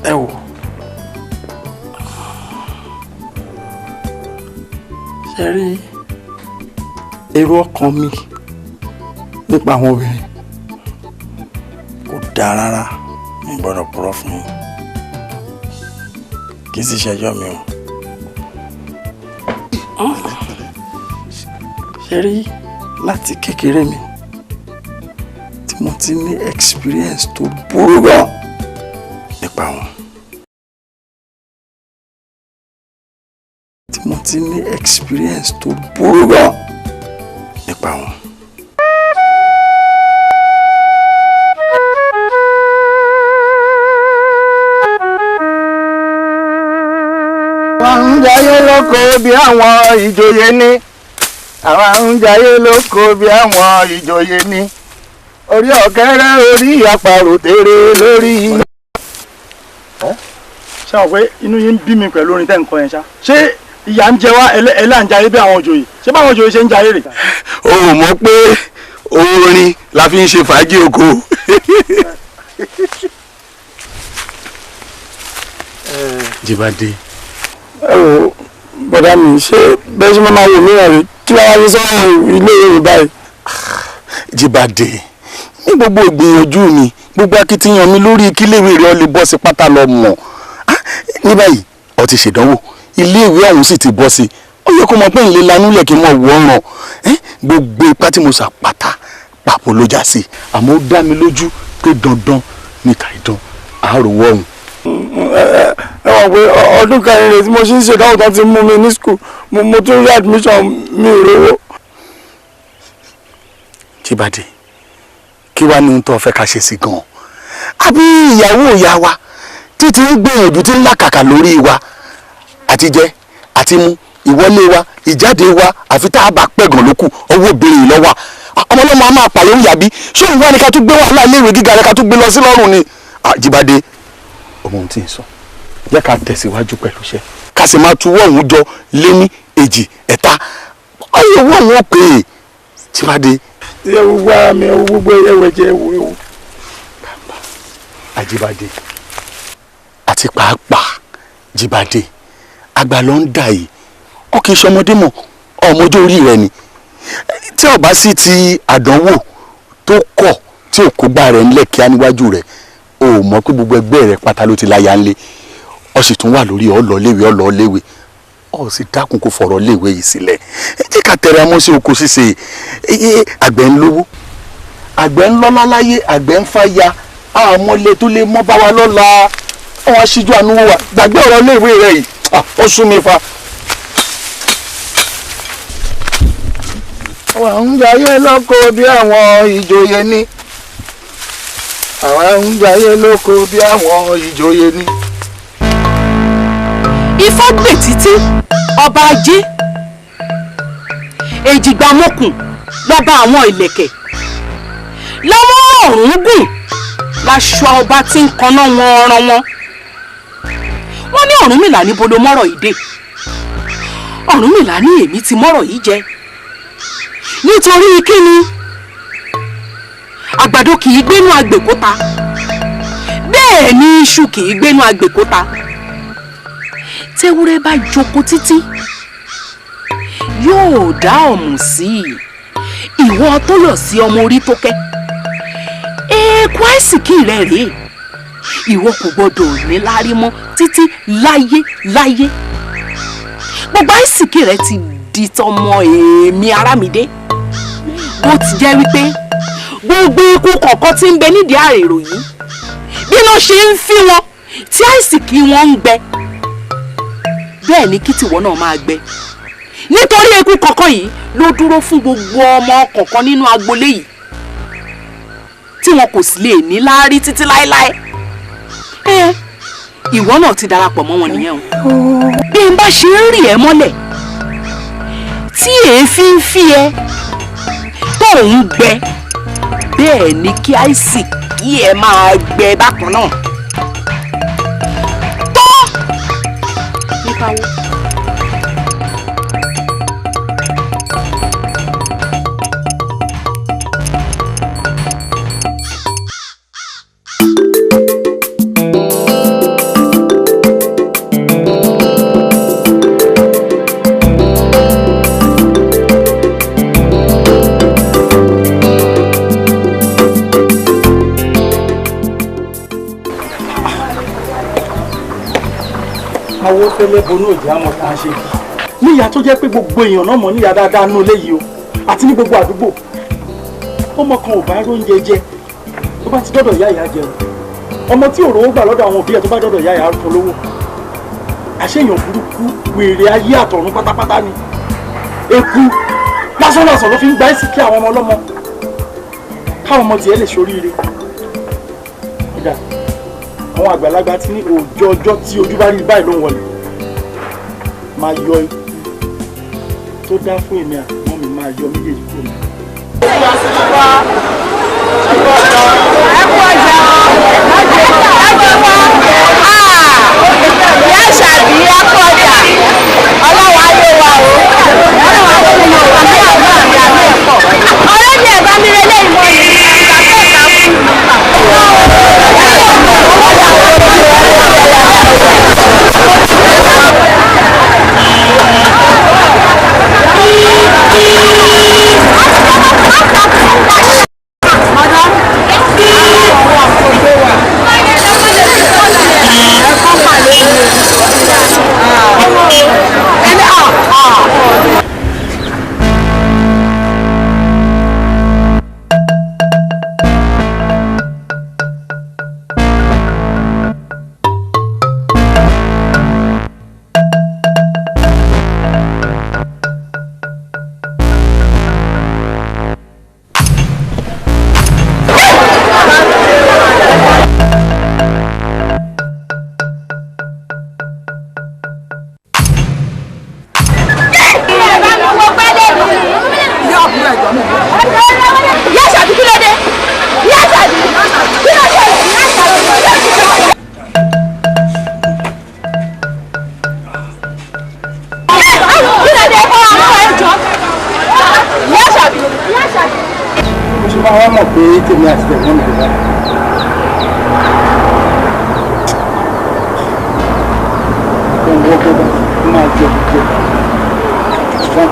Ẹ wò, ṣe rí èrò ọkàn mi nípa àwọn obìnrin kò dáa rárá, mi gbọ́dọ̀ purọ́ fún yín, kì í sì ṣẹjọ́ mi o. Ṣe rí láti kékeré mi tí mo ti ní experience tó burú gan nípa wọn, tí mo ti ní experience tó burú gan nípa wọn. Àwa ń jayé lóko bí àwọn ìjòyè ní. Àwa ń jayé lóko bí àwọn ìjòyè ní. Orí ọ̀kẹ́rẹ́ orí àparò tèrè lórí. Ṣé àwọn pé inú yín ń bí mi pẹ̀lú orin tẹ́ ń kọ yẹn ṣá? Ṣé ìyà ń jẹ wá ẹlẹ́ ń jayé bí àwọn òjòyè? Ṣé báwọn òjòyè ṣe ń jayé rè? O ò mọ̀ pé orin la fi ń ṣe fàájì oko. Jíbádé. Ẹ wo bọ̀dá mi, ṣé bẹ́ẹ̀ ṣe máa wò mí rẹ̀ kí wàá wá sọ́run ilé ìwé báyìí? Jíbádé, ní gbogbo ìgbìyànjú mi, gbogbo akitiyan mi lórí kíléèwé rẹ̀ lè bọ́ sí pátá lọ mọ̀. Ní báyìí, ó ti ṣèdánwò, iléèwé ọ̀hún sì ti bọ́ sí. Ó yẹ kó mọ̀ pé ìlé lanúlẹ̀ kí n mọ̀ wọ́ ọ̀ràn. Gbogbo ipá tí mo sà pátá pàpọ̀ ló já sí. Àmọ́ ó dá mi lójú pé dandan ní kàìdán àárò wọ̀hún. Ẹ wọ̀n pé ọdún kẹrin rẹ̀ tí mo ṣe ń ṣèdánwò tán ti mú mi ní school, mo tún rí admission mi ò rówó. Jíbádé, kí wàá ní ohun tó fẹ́ ká ṣe sí gan-an? Àbí ìyàwó ìyá wa títí ń gbìyànjú tí ń làkàkà lórí wa, àti jẹ àti mu, ìwọlé wa, ìjáde wa, àfi tá a bá pẹ̀gàn ló kù, ọwọ́ obìnrin lọ́wọ́. Ọmọ ọlọ́mọ a máa pààyàn yàbí, ṣé òun wá ní ká tún gbé wàhálà iléèwé gíga rẹ ká tún gbé lọ sí lọ́rùn ni? Jíbádé, ọmọ ohun tí ń sọ, jẹ́ ká tẹ̀síwájú pẹ̀lú iṣẹ́, ká sì máa tuwọ́ òun jọ lé ní èjì ẹ̀ta, ọyọ owó òun ó pè é. Jíbádé. Ẹ wo gbogbo ara mi, ẹ wo gbogbo ẹwẹ jẹ, ẹ wo ẹ wo. Àjíbádé, àti pàápàá Jíbádé, àgbà ló ń dà yìí, ọ kì í ṣọmọdé mọ́, ọmọdé orí rẹ ni. Tí ó bá sì ti àdánwò tó kọ̀ tí ò kó gbá rẹ̀ ńlẹ̀ kíá níwájú rẹ̀, o ò mọ̀ pé gbogbo ẹgbẹ́ rẹ̀ pátá ló ti láya ńlé, ọ sì tún wà lórí ọlọ́ọ̀léwé ọlọ́ọ̀léwé, ọ sì dákun kó fọ̀rọ̀ léwé yìí sílẹ̀. Ẹ jẹ́ ká tẹra mọ́ sí oko ṣíṣe. Àgbẹ̀ ń lówó, àgbẹ̀ ń lọ́lá láyé, àgbẹ̀ ń fàya, àmọ́lé tó lè mọ́ bá wa lọ́la, wọn aṣíjú àánú wà. Gbàgbé ọ̀rọ̀ léwé rẹ̀ yìí, ó sún mi fa. Àwa ń jayé lóko bí àwọn ìjòyè ní. Àwa ń jayé lóko bí àwọn ìjòyè ní. Ifá gbè títí ọba ajé, èjìgbà mọ́kùn lọ́ba àwọn ìlẹ̀kẹ̀, lọ́wọ́ ọ̀rùn gùn láṣọ ọba tí ń kaná wọn ọ̀ràn wọn. Wọ́n ní Ọ̀rúnmìlà níbo ló mọ́rọ̀ yìí dé? Ọ̀rúnmìlà ní èmi ti mọ́rọ̀ yìí jẹ. Nítorí kíni? Àgbàdo kì í gbénú agbèkóta, bẹ́ẹ̀ ni iṣu kì í gbénú agbèkóta. Tewúrẹ́ bá jókòó títí yóò dá ọ̀mù sí i. Ìwọ tó yọ̀ sí ọmọ orí tó kẹ́, eékún àìsìkí rẹ̀ rèé, Ìwọ kò gbọdọ̀ ní láárí mọ́ títí láyé láyé. Gbogbo àìsíkì rẹ ti di tọmọ èmi Arámidé. Bó ti jẹ́ wípé gbogbo ikú kọ̀ọ̀kan tí ń bẹ nídìí àrèrò yìí, bí wọ́n ṣe ń fí wọn tí àìsíkì wọn ń gbẹ, bẹ́ẹ̀ ni kí tìwọ náà máa gbẹ. Nítorí eku kọ̀ọ̀kan yìí ló dúró fún gbogbo ọmọ kọ̀ọ̀kan nínú agboolé yìí tí wọn kò sì lè ní láárí títí láéláé. Ìwọ náà ti darapọ̀ mọ́ wọn nìyẹn o. Bí n bá ṣe ń rì ẹ́ mọ́lẹ̀ tí èéfín ń fí ẹ tó ń gbẹ, bẹ́ẹ̀ ni kí àìsí kí ẹ máa gbẹ bákan náà. Tó nípa wo. Àwọn fẹlẹ bonú òjì àmọ́ tá a ṣe bí níyà tó jẹ́ pé gbogbo èèyàn náà mọ̀ níyà dáadáa nú ilé yìí o, àti ní gbogbo àdúgbò. Ọmọ kan ò bá róúnjẹ jẹ tó bá ti dọ́dọ̀ ìyá ìyá jẹun, ọmọ tí òróró gbà lọ́dọ̀ àwọn òbí ẹ̀ tó bá dọ́dọ̀ ìyá ìyá fún lówó. Àṣeyàn burúkú wèrè ayé àtọ̀run pátápátá ni. Eku lásánlàsàn ló fi ń gba ẹ̀sìn kí àwọn ọmọ ọlọ́mọ káwọn ọmọ tiẹ̀ lè ṣoríire. Ọ̀dà àwọn àgbàlagbà ti ní òòjọ́ ọjọ́ tí ojú bá rí báyìí ló ń wọlé. Máa yọ ikú tó dá fún èmi àtìmọ́ mi, máa yọ méjèèjì kúrò mi. Ìyá Àṣàbí akọ ọjà, ọlọ́wọ́ ayé wa o, ọlọ́wọ́ ayé wa o, àmì àmì àmì àmì ẹ̀pọ̀. Ọ̀rẹ́ mi ẹ̀ bá mi relé ìmọ̀ yìí, ìgbà tó ìgbà fún mi. Tèmi àti tẹ̀gbọ́n mi kò bá. Ohun ọgbọ́n bá máa jẹ gbogbo ẹ̀.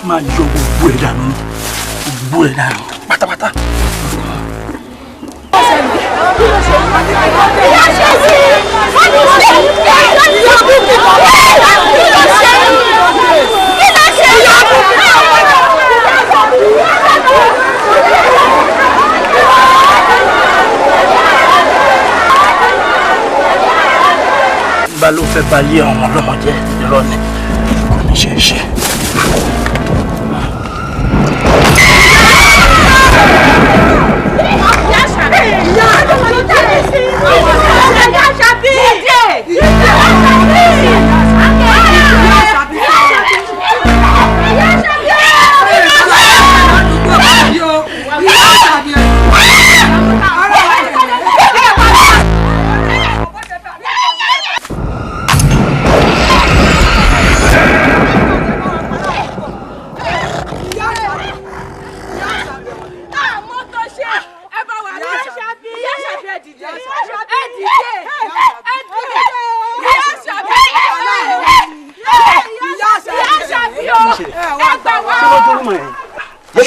Máa yọ gbogbo ẹ̀ dànù, gbogbo ẹ̀ dànù pátápátá. Bá ló fẹ́ bá yé àwọn ọlọ́mọ jẹ́, irọ́ ni, kò ní ṣe é ṣe.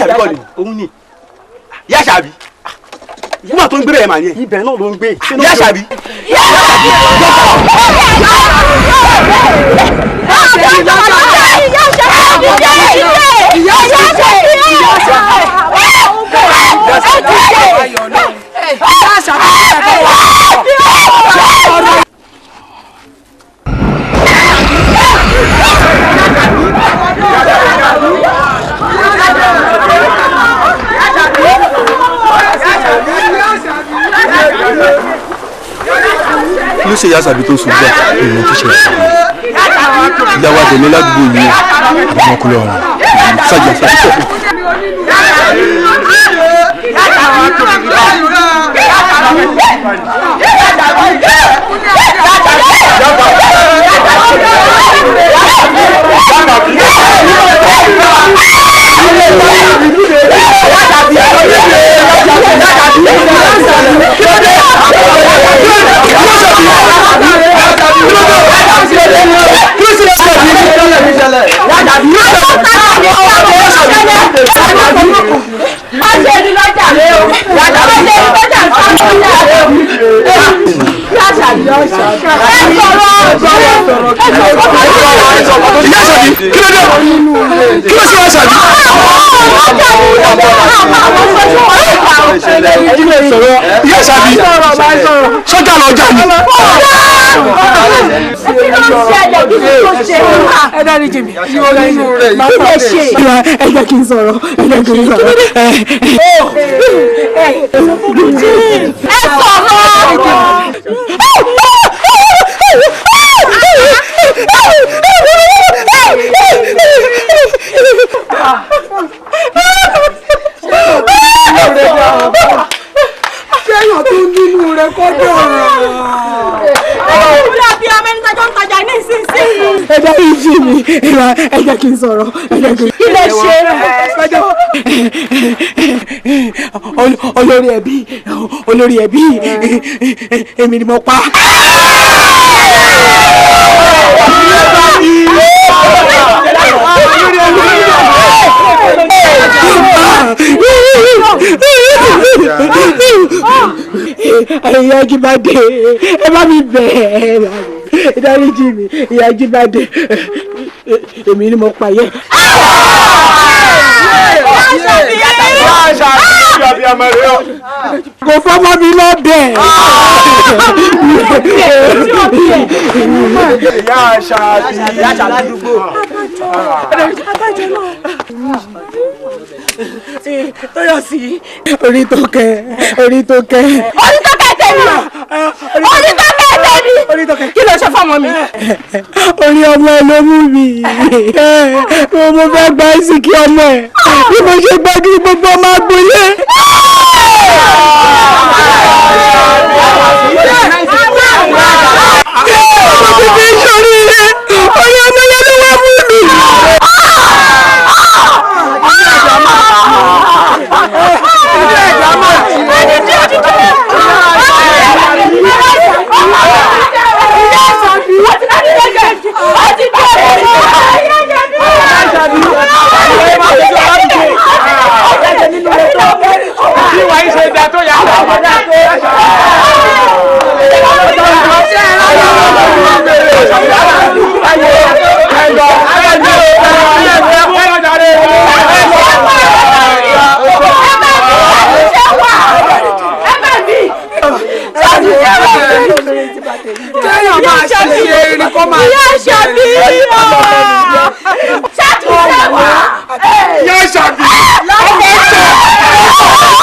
Àṣàbí kọ́ ni òun ni Ìyá Àṣàbí nígbà tó ń gbé bẹ́ẹ̀ mà ní ẹ̀. Ibẹ̀ náà ló ń gbé. Ìyá Àṣàbí. Kí ló ṣe Ìyá Àṣàbí tó sùn gbà? Ìmọ̀ tó ṣẹlẹ̀ sí ìyàwó àdèmí ládùúgbò yìí àwọn ọkùnrin ọ̀run ṣáàjà ṣàbíṣẹ́. Ìyá Àṣàbí, kí ló dé? Kí ló ṣe Àṣàbí? Ìyá Àṣàbí, sọ́jà lọ jà ní. Ẹ dáríjì mi. Kí ló ṣe? Ẹ jẹ́ kí n sọ̀rọ̀. Ẹ jẹ́ kí n sọ̀rọ̀. Ẹ sọ̀rọ̀. Ṣéyàn tó nínú rẹ̀ kọ́ dọ̀rọ̀. Ọ̀rọ̀ àbí ọmọ ẹni tọ́jọ́ ń tajà ní ìsinsìnyí. Ẹ dáríjì mi. Ẹ jẹ́ kí n sọ̀rọ̀. Ẹ jẹ́ kí n. Kí ló ṣe? Olórí ẹbí, olórí ẹbí, èmi ni mo pa. Ìyá Ajíbádé, ẹ bá mi bẹ̀ ẹ́, dáríjì mi, Ìyá Ajíbádé, èmi ni mo pa yẹ. Kò fọmọ mi lọ́bẹ̀. Ìyá Àṣàbí, Ìyá Àṣàbí ládùúgbò. Tóyọ̀sí, orí tó kẹ́, orí tó kẹ́. Orí tó kẹ́ tèmi. Orí tó kẹ́ tèmi. Kí ló ṣe fọmọ mi? Orí ọmọ ẹ ló mú mi. Mo fẹ́ gba ìsìnkí ọmọ ẹ. Bí mo ṣe gbọ́ kí gbogbo ọmọ agbolé. Mo ti fi ṣoríire. Orí ọmọ yẹn ló wá mú mi. Téèyàn máa ṣe eré kó máa Ìyá Àṣàbí. Ṣàtúnṣe wà. Ìyá Àṣàbí. Ọmọ ẹ̀ṣẹ̀.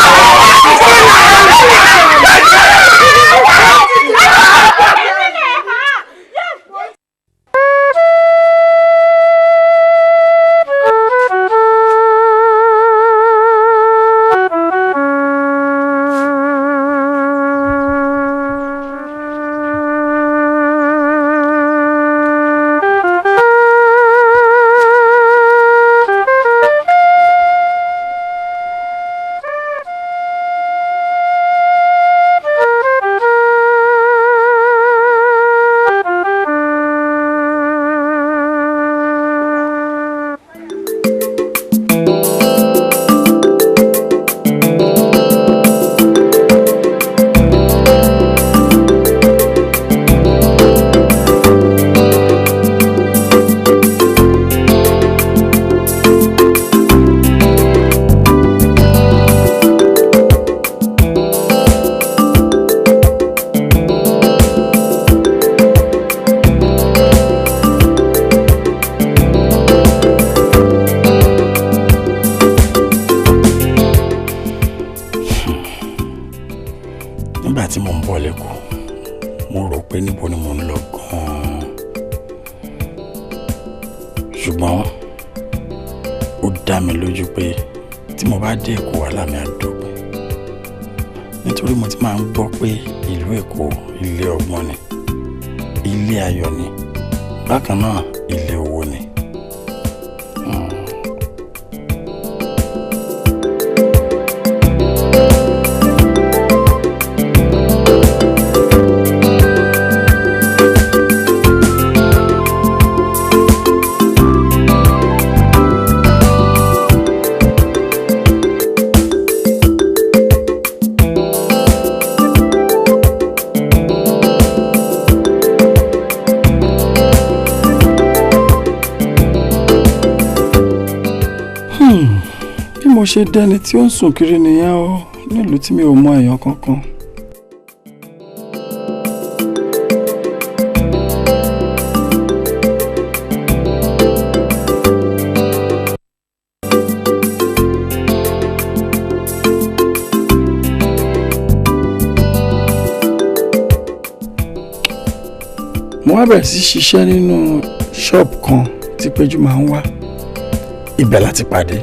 Nígbà tí mo ń bọ̀ lẹ́kọ̀ọ́, mo rò pé níbo ni mo ń lọ gan-an. Ṣùgbọ́n ó dá mi lójú pé tí mo bá dé Èkó, wàhálà mi á dópin. Nítorí mo ti máa ń gbọ́ pé ìlú Èkó ilé ọgbọ́n ni, ilé ayọ̀ ni, bákan náà ilé owó ni. Bí mo ṣe dẹni tí ó ń sùn kiri nìyẹn o, nílùú tí mi ò mọ èèyàn kankan. Mo wá bẹ̀rẹ̀ sí ṣiṣẹ́ nínú ṣọ́ọ̀bù kan tí Péjú máa ń wá, ibẹ̀ láti pàdé.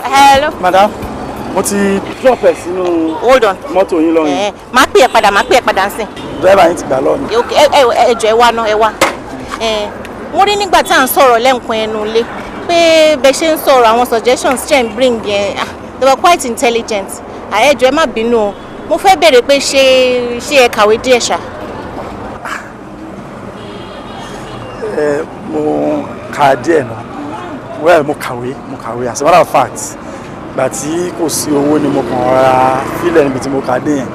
Hello. Madam, mo ti drop ẹ sínú Hold on. mọ́tò yín lọ́yìn. Ẹ máa pè ẹ́ padà, máa pè ẹ́ padà nsìn. Dírẹ́bà yín ti gbà lọ́ọ̀ mi. Ok, ẹ jọ̀ọ́, ẹ wá ná, ẹ wá. Ẹ mo rí nígbà tá à ń sọ̀rọ̀ lẹ́ǹkan ẹnu ilé pé bẹ ṣe ń sọ̀rọ̀, àwọn suggestions ṣe ń bring yẹn, ah, they were quite intelligent. Ẹ jọ̀ọ́, ẹ má bínú o, mo fẹ́ béèrè pé ṣé ẹ kàwé díẹ̀ ṣá? Ẹ mo kà díẹ̀ náà. Well, mo kàwé, mo kàwé. As a matter of fact, ìgbà tí kò sí owó ni mo kàn ra fílẹ̀ níbi tí mo kà dé yẹn,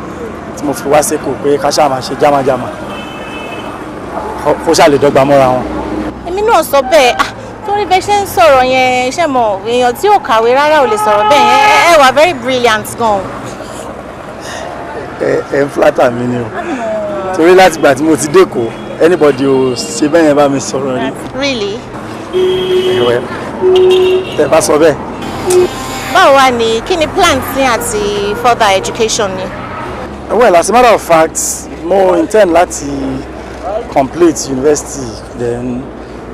tí mo fi wá sékòó pé ká ṣáà máa ṣe jámájámá kó ṣáà lè dọ́gba mọ́ra wọn. Èmi náà sọ bẹ́ẹ̀. Ah, torí bẹ ṣe ń sọ̀rọ̀ yẹn, ṣe mọ̀ èèyàn tí ò kàwé rárá ò lè sọ̀rọ̀ bẹ́ẹ̀ yẹn. Ẹ wà very brilliant gan. Ẹ ń flatter mi ni o, torí láti ìgbà tí mo ti dÉkòó, anybody ò ṣe bẹ́ẹ̀ yẹn bá mi sọ̀rọ̀ rí. Really? Ẹ̀wẹ̀, tẹ bá sọ bẹ́ẹ̀. Báwo wá ni, kí ni plan sí àti further education ni? Well, as a matter of fact, mo intend láti complete university, then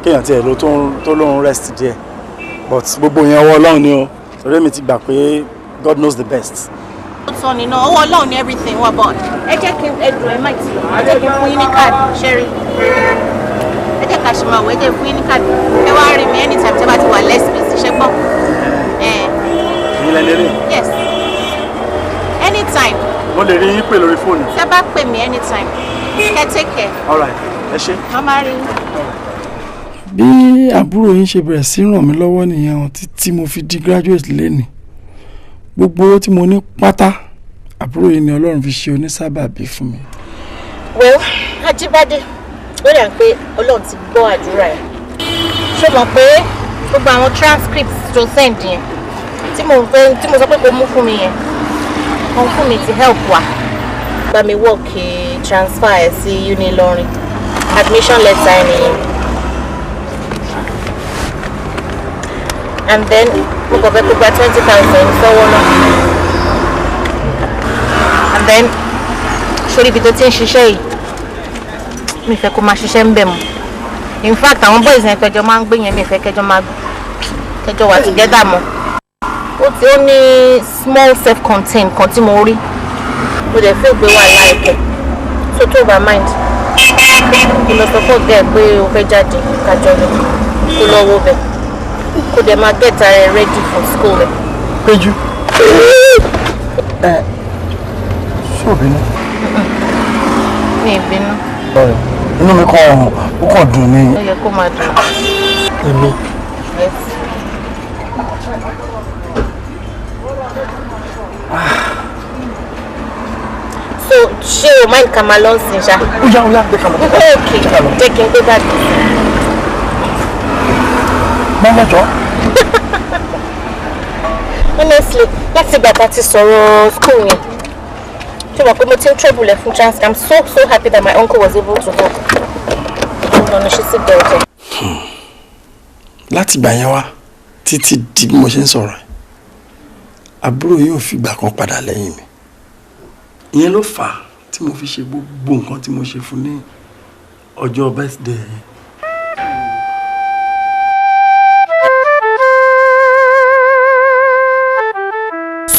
kéèyàn tiẹ̀ ló tó lóun rest díẹ̀, but gbogbo yẹn, ọwọ́ Ọlọ́run ni o, torí mi ti gbà pé God knows the best. Ó tọ́ ni náà, ọwọ́ Ọlọ́run ní everything wà, but ẹ jẹ́ kí n ẹdùn ẹ má ti lọ, ẹ jẹ́ kí n fún yín ní káàdì ṣẹ́rí. Ẹ jẹ́ ká ṣe máa wọ, ẹ jẹ́ fún yín ní káàdì. Ẹ wá rí mi anytime tí ẹ bá ti wà less busy, ṣẹ́ gbọ́? Èyí lẹni eré. Yes, anytime. Mo lè rí yín pè lórí fóònù? Tẹ́ bá pè mí anytime. Kẹ́ take care. All right, ẹ ṣé. Màmá rí yín. Bí àbúrò yín ṣe bẹ̀rẹ̀ sí ràn mí lọ́wọ́ nìyẹn o, títí mo fi di graduate lénìí. Gbogbo owó tí mo ní pátá, àbúrò yìí ni Ọlọ́run fi ṣe onísábàbí fún mi. Well, Ajíbádé, ó dà pé Ọlọ́run ti gbọ́ àdúrà ẹ̀. Ṣé o mọ̀ pé gbogbo àwọn transcripts tó send yẹn tí mo fẹ́, tí mo sọ pé kò mú fún mi yẹn, wọ́n fún mi ti help wa bá mi work transfer ẹ̀ sí Unilorin, admission letter ẹ̀ nìyẹn. And then mo kàn fẹ́ kó gba 20,000 sọ́wọ́ náà. And then sórí ibi tó ti ń ṣiṣẹ́ yìí, mi fẹ́ kó máa ṣiṣẹ́ ń bẹ̀ mọ́. In fact, àwọn boys yẹn tẹjọ máa ń gbé yẹn, mi fẹ́ kẹjọ máa kẹjọ wà together mọ́. Ó ti ó ní small self-contained kan tí mo rí, mo dẹ̀ feel pé wà láìpẹ́, so tó bá mind, kó lọ sọ fún ọ̀gá ẹ̀ pé o fẹ́ jáde, kájọ lọ, kó lọ wo bẹ̀, kó dẹ̀ máa get ara ẹ̀ ready for school ẹ̀. Péjú, ẹ ṣé ò bínú? Mi ì bínú. Inú mi kàn ó kàn dùn ni. Ó yẹ kó máa dùn. Èmi. Yes. So ṣé o mind ká máa lọ sí ṣá? Ó yá ó yá jẹ́ ká lọ. Ok, jẹ́ kí n gbé báàgì. Mọ́mọ́ jọ. Honestly, láti ìgbà tá a ti sọ̀rọ̀ school yẹn, ṣé wàá pé mo ti ń trouble ẹ̀ fún chance. I'm so so happy that my uncle was able to help. Hold on, ṣe sí belt. Láti ìgbà yẹn wá títí di bí mo ṣe ń sọ̀rọ̀, àbúrò yóò fìgbà kan padà lẹ́yìn mi. Ìyẹn ló fà á tí mo fi ṣe gbogbo nǹkan tí mo ṣe fún ní ọjọ́ birthday yẹn.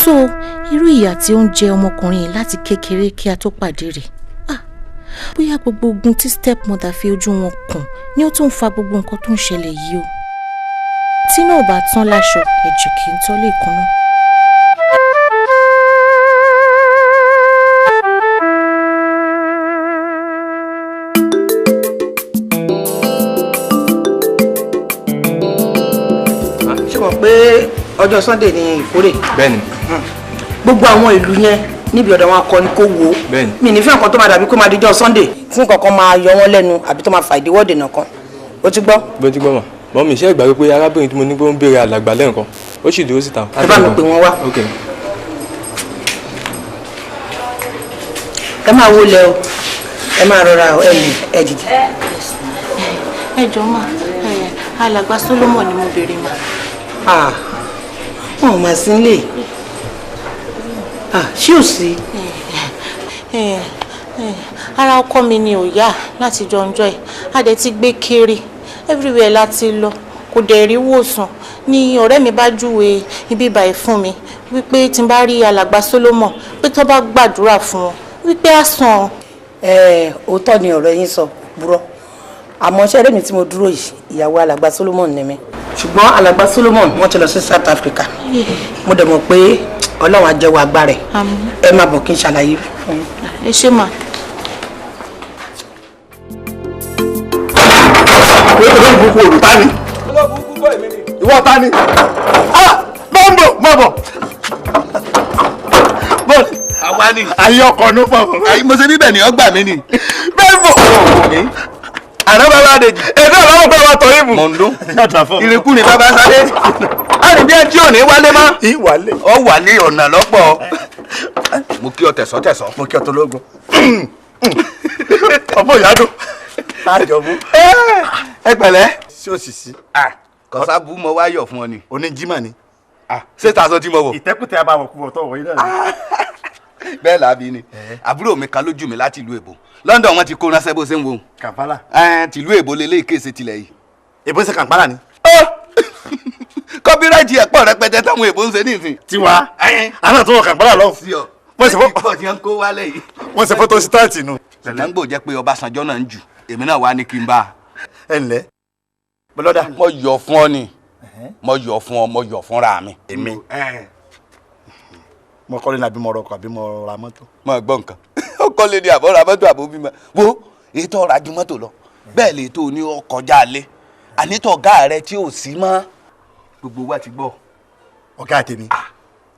So irú ìyà tí ó ń jẹ ọmọkùnrin yìí láti kékeré kí a tó pàdé rẹ̀, bóyá gbogbo ogun tí stepmother fi ojú wọn kùn ni ó tún ń fa gbogbo nǹkan tó ń ṣẹlẹ̀ yìí o. Tí náà bá tán láṣọ, ẹ̀jẹ̀ kì í tán lè kúnná. Ṣé mọ̀ pé ọjọ́ Sunday ni ìkórè? Bẹ́ẹ̀ni. Gbogbo àwọn ìlú yẹn níbi ọ̀dọ̀ wọn akọni kó wo. Bẹ́ẹ̀ni. Mi ní fẹ́ nǹkan tó máa dàbí kó máa dijọ́ Sunday tí nǹkan kan máa yọ wọ́n lẹ́nu àbí tó máa fà ìdíwọ́ dènà kan. O ti gbọ́? Bó ti gbọ́ mọ̀. Mọ́mí ṣé ìgbà wípé arábìnrin tí mo ní pé ó ń béèrè alàgbà lẹ́ǹkan ó sì dúró síta. Ẹ bá mi pè wọ́n wá. Ok. Ẹ máa wọlé o, ẹ máa rọra o, ẹ lè ẹ dìde. Ẹ jọ̀ọ́ mà, alàgbà Solomon ni mo béèrè mà. Wọn ò máa sí nílé. Ṣé ò sí? Ara ọkọ mi ni ò yá láti jọ ọjọ́ ẹ̀, a dẹ̀ ti gbé kiri everywhere láti lọ, kò dẹ̀ rí wòsàn. Ni ọ̀rẹ́ mi bá júwe ibi báyìí fún mi wípé tí n bá rí alàgbà Solomon pé tó bá gbàdúrà fún wọn wípé á sàn. Òótọ́ ni ọ̀rọ̀ yín sọ burọ́, àmọ́ ṣé ẹ̀rẹ́ mi tí mo dúró yìí ìyàwó alàgbà Solomon ni mi. Ṣùgbọ́n alàgbà Solomon wọ́n ti lọ sí South Africa. Mo dẹ̀ mọ̀ pé Ọlọ́run á jẹ́wọ́ agbára ẹ̀. Ẹ máa bọ̀ kí n ṣàlàyé fún yín. Ẹ ṣé mà. Olóògùn kò ta ni. Ìwọ ta ni. Bọ́ǹbò mọ̀bọ̀. Bọ́ọ̀lù. Àwa ni. Ayé ọkọ̀ ló pọ̀. Mo ṣe bíbẹ̀ ni ọ gbà mí ni. Bẹ́ẹ̀bò. Àná bàbá Adèjì. Èdè ọ̀làwọ̀ pé wàá tọ̀ ìbù. Mọ̀ndó. Ìrìnkúrìn bàbá Sáré. A ní bí ẹ tí ò ní wálé mọ́. Ìwálé. Ọ wálé ọ̀nà lọ́pọ̀. Mo kí ọ tẹ̀sọ́ tẹ̀sọ́. Mo kí ọ tológun. Ọmọ ìyádùn. Lájọ mú. Ẹ pẹ̀lẹ́. Sí òṣìṣì. Kọ̀sábù mo wá yọ̀ fún ọ ni. Oníjímọ̀ ni. Ṣé tàṣọ tí mo wọ̀? Ìtẹ́kùtẹ́ abawọ̀ kú ọ̀tọ̀ wọ̀nyí náà ni. Bẹ́ẹ̀ làbí ni. Àbúrò mi kan lójú mi láti ìlú Èbó. London wọn ti kó ránṣẹ́ bó ṣe ń wo. Kàmpálà. Tìlú Èbó lélẹ́yìí kése tilẹ̀ yìí. Èbó ṣe kàmpálà ni. Kọ́pírẹ́tì ẹ̀pọ̀ rẹpẹtẹ táwọn Èbó ń ṣe nísìn. Tiwa. Àná tó wọ kàmpálà lọ. Wọ́n ṣe fọ́. Wọ́n ṣe fọ́tò sítáàtì nù. Ṣùgbọ́n gbò jẹ́ pé Ọbásanjọ́ náà ń jù èmi náà wá ní kí n bá a. Ẹ ǹlẹ́ bọ́lọ́dà. Mo yọ̀ fún ọ ni, mo yọ̀ fún ọ, mo yọ̀ fúnra mi. Èmi mo kọ́lé ní àbí mo rọkọ̀ àbí mo ra mọ́tò. Mo gbọ́ nǹkan, ó kọ́lé ní àbọ̀ ra mọ́tò àbó bímọ. Wo ètò ọ̀rọ̀ ajú mọ́tò lọ, bẹ́ẹ̀ lè tó ní ọkọjá lé, ànítọ́ ọ̀gá rẹ tí ò sí mọ́. Gbogbo wa ti gbọ́. Ọ̀gá tèmi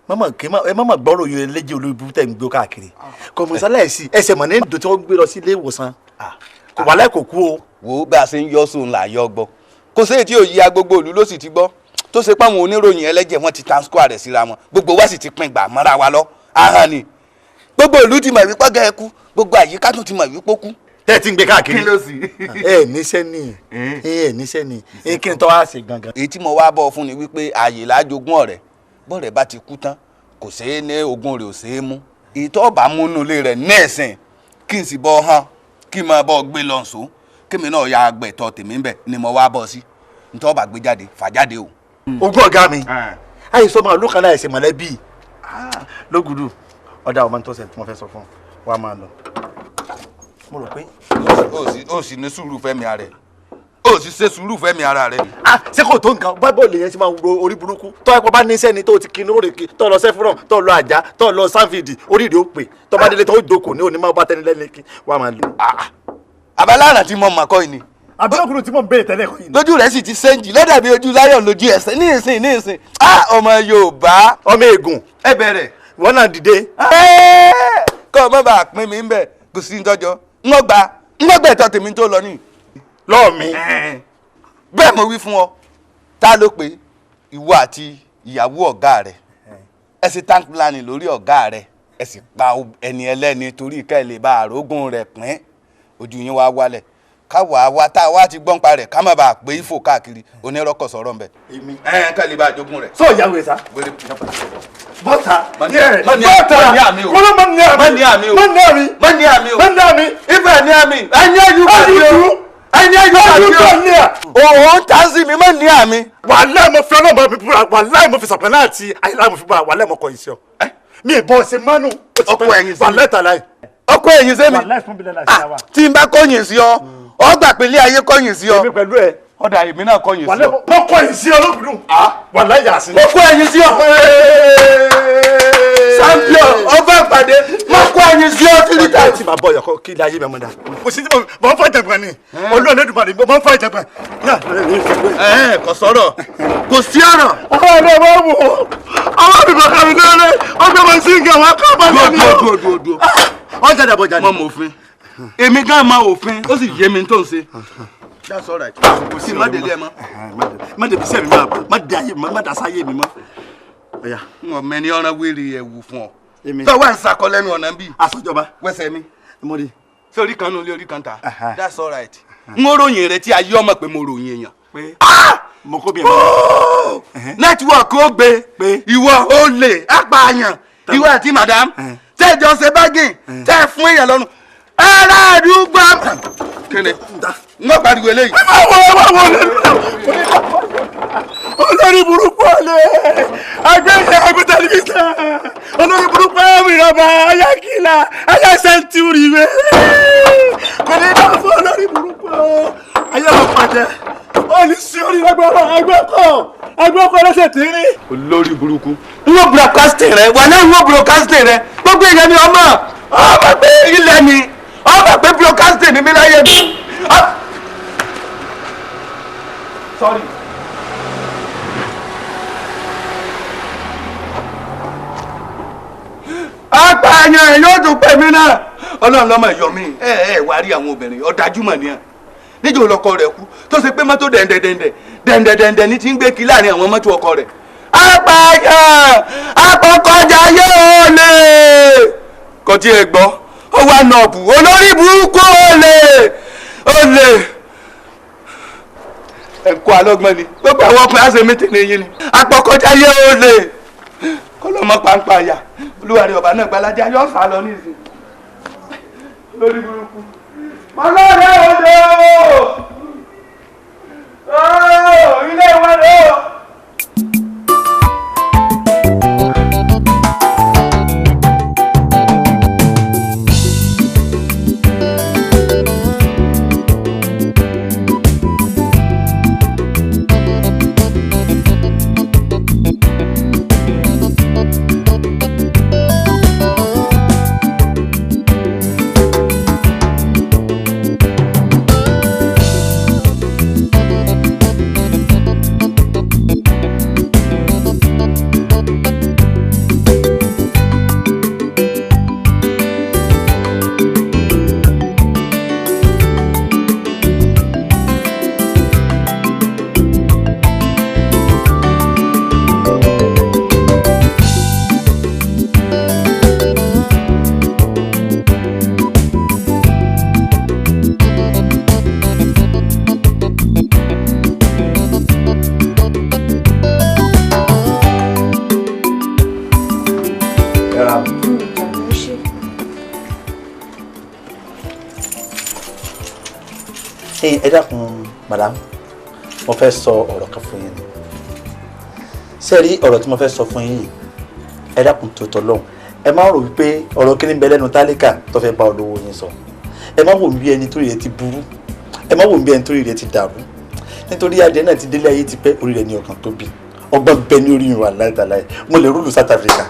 mọ́mọ́ gbọ́rọ̀ yóò léjì olóòbù tẹ̀ ń gbó káàkiri. Kọ̀mọ̀sálẹ̀ sí ẹsẹ̀ mọ̀ ní ìdò tí wọ́n gbé lọ sí ilé ìwòsàn. Kò wà láì kò kú o. Wo bá a ṣe ń yọ sóun là yọ gbọ́. Kò sí èyí tí ò yí agbogbo ìlú ló sì ti gbọ́. Tó ṣe páwọn oníròyìn ẹlẹ́jẹ̀ wọn ti transfer rẹ̀ síra wọn. Gbogbo wa sì ti pín gbà mọ́ra wa lọ. Ahọ́n ni. Gbogbo ìlú ti mọ̀ wípé ọ̀gá ẹ kú. Gbogbo àyíká tún ti mọ̀ wípé ó kú. Tẹ́ ẹ ti ń gbé káàkiri. Kí ló sì? Ẹ níṣẹ́ ni ẹ níṣẹ́ ni kí n tọ́ wá ṣe gangan. Èyí tí mo wá bọ̀ fún ni wípé ààyè lájogún ọ̀rẹ́. Bọ́ọ̀rẹ́ bá ti kú tán kò ṣeé ní ogún rẹ̀ ò ṣeé mú. Èyí tó bá múnú ilé rẹ̀ nẹ́ẹ̀sìn kí n sì bọ́ hàn kí n máa bọ́ gbé lọ nsó kémi náà ya agbẹ̀tọ̀ tèmi ń bẹ̀ ni mo wá bọ́ sí ntọ́ bá gbé jáde fà jáde o. Ogún ọ̀gá mi àìsàn máa ló kan láìsè mọ̀lẹ́bí lógùdù ọ̀dà ọmọ tó ṣe tí mo fẹ́ sọ fún wa máa lọ. Mo rò pé. Ó sì ní sùúrù fẹ́mi rẹ̀. Ó sì ṣe sùúrù fẹ́mi ara rẹ̀. Ṣé kò tó nǹkan bábọ̀ lèyẹn ti máa ro orí burúkú tó ẹ̀pọ̀ bá níṣẹ́ ni tó ti kinú òrèké tó lọ sẹ́fúrọ̀n tó lọ àjà tó lọ sáfìdì orí rẹ̀ ó pè tó bá délé tó jókòó ní òní máa bá tẹni lẹ́ni kí wàá máa lò. Àbáláàrà tí mo mọ̀ kọ́ yìí ni. Àbúrò tí mò ń béèrè tẹ́lẹ̀ kọ́ yìí ni. Lójú rẹ̀ sì ti sẹ́ńjì lọ́dà bí ojú láyọ̀ lójú ẹsẹ̀ ní ìsìn ní ìsìn. Ọmọ Yorùbá. Ọmọ ègùn. Ẹ bẹ̀rẹ̀. Wọ́n náà dìde. Kọ́ ọ má bàa pín mi ń bẹ̀ kò sí ntọ́jọ́ ń gbà ẹ̀tọ́ tèmi tó lọ ní. Lọ́ọ̀ mi. Bẹ́ẹ̀ mo wí fún ọ, ta ló pé ìwọ àti ìyàwó ọ̀gá rẹ̀ ẹ sì tank planning lórí ọ̀gá rẹ̀ ẹ sì pa ẹni ẹlẹ́ni torí ká ẹ lè bá àrógùn rẹ̀ pín ojú yín wá wálẹ̀ káwa wa tá a wá ti gbọ́n pa rẹ̀ ká má bàa pé ifò káàkiri onírọ́kọ̀ sọ̀rọ̀ ń bẹ̀. Ẹ ká lè bá àjogún rẹ̀. Sọ ìyàwó ẹ sá. Bọ́tà. Bọ́tà. Mọ́ ní àmì o. Mọ́ ní àmì. Mọ́ ní àmì o. Mọ́ ní àmì. Ibẹ̀ ní àmì. Ẹni ẹ̀yú kàdí o. Ẹni ẹ̀yú kàdí o. Òun ta sí mi mọ́ ní àmì. Wàláì mo fi ọlọ́mọ mi búra, wàláì mo fi sàpẹ́ àti àyílá mo fi búra, wàláì mo kọ ìṣe ọ. Mi ì bọ́ ṣe mánú. Ọkọ ẹ̀yìn sí mi. Wàláì tàláì. Ọkọ ẹ̀yìn sí mi. Wàláì fún mi lẹ́la ṣe wa. Tí n bá kọ̀yìn sí ọ, ọ gbà pé ilé ayé kọ̀yìn sí ọ. Èmi pẹ̀lú ẹ. Ọ̀dà èmi náà kọ̀yìn sí ọ. Mo kọ̀yìn sí ọ lóbìnrin. Wàláì yà sí. Mo kọ ẹ̀yìn sí ọ. Champion ọba ìpàdé mo kọ ẹ̀yìn sí ọ three times. Tí màá bọ̀ yọkọ kí ilé ayé mi mọ̀ dá. Kò sí tí mo ń fa ìjàngbọ̀n ni. Olú Olódùmarè mo ń fa ìjàngbọ̀n. Kò sọ̀rọ̀ kò sí ọ̀rọ̀. Ọmọ mi máa wò ó. Ọmọ mi bàkà mi lóore. Ọgbẹ́ mi sí nǹkan wọn kọ́ ọmọ mi. Dúró. Ọjà dàbọ̀ jáde. Mo mọ òfin. Èmi gan mọ òfin ó sì yé mi tó ń ṣe. That's all right. Kò sí má délé ẹ mọ́. Má débi sẹ́mi mọ́, má dé ayé mi mọ́, má dá sáyé mi mọ́. N ò mẹ́ni ọ̀ràn wéèrè ẹ̀wù fún ọ. Tó wà ń sakọ lẹ́nu ọ̀nà bí. Asọ́jọba. Wẹ́sẹ̀ mi. Mo rí. Ṣé orí kan nù lé orí kan ta? That's all right. N ó ròyìn rẹ tí ayé ọmọ pé mo ròyìn èèyàn. Mo kó bí ẹ mọ́. Nẹ́tíwọ̀kì ó gbé. Ìwọ ó lè apààyàn. Ìwọ àti madam. Tẹ́ ẹ jọ ṣe bágìn. Tẹ́ ẹ fún èèyàn lọ́nu. Ará àdúgbò. Kéde. N ó pariwo eléyìí. Olórí burúkú ọ̀lẹ́ agbẹ́yẹ agbẹ́ tẹlifíṣàn olórí burúkú ẹ̀mìrànba ayákìlá ayásẹ́ntúrì rẹ̀ kò ní bá fún olórí burúkú ayé wọn pàjẹ́ ó ní sí orí lágbára agbẹ́kọ̀ lẹ́sẹ̀ tìrín. Olórí burúkú n ó broadcasting rẹ wà náà n ó broadcasting rẹ gbogbo èèyàn ni ọmọ ọmọ pé ilẹ̀ ni ọmọ pé broadcasting ni mi láyé mi. Sorry. Apààyàn yóò tún pè mí náà. Ọlọ́run lọ́mọ ìyọ̀ mi. Ẹ wá rí àwọn obìnrin ọ̀dájú mọ̀ ni à. Níjọ́ olọ́kọ rẹ̀ kú tó ṣe pé mọ́tò dẹ̀ndẹ̀dẹ̀ndẹ̀ ní ti ń gbé kí láàrin àwọn mọ́tò ọkọ rẹ̀. Apààyàn apọ̀kọjà yóò lè. Kò tí ẹ gbọ́, ó wà nọ̀bù olórí burúkú olè olè. Ẹ̀kọ́ alọ́gbọ́n ni gbogbo àwọn ọkùnrin á ṣe mítìnì yín ni. Apọ̀kọjà yóò lè. Kọ́lọ́mọ pàǹpà yà olúwarí ọba náà gbalaja yóò sá lọ nísìnyí lórí burúkú. Ọlọ́run òde o ilé ìwé rẹ o. Ẹ dákun madam, mo fẹ́ sọ ọ̀rọ̀ kan fún yín ni. Ṣé rí ọ̀rọ̀ tí mo fẹ́ sọ fún yín yìí, ẹ dákun tó tọ́ lọ́hùn. Ẹ má rò wípé ọ̀rọ̀ kí ni bẹ lẹ́nu tálíkà tó fẹ́ bá olówó yín sọ. Ẹ má wò mí bí ẹni torí rẹ̀ ti burú, ẹ má wò mí bí ẹni torí rẹ̀ ti dàrú. Nítorí adé náà ti délé ayé ti pẹ́, orí rẹ̀ ní ọkàn tó bí. Ọgbọ́n bẹ ní orí mi wà láìtàláì. Mo lè rúlù South Africa.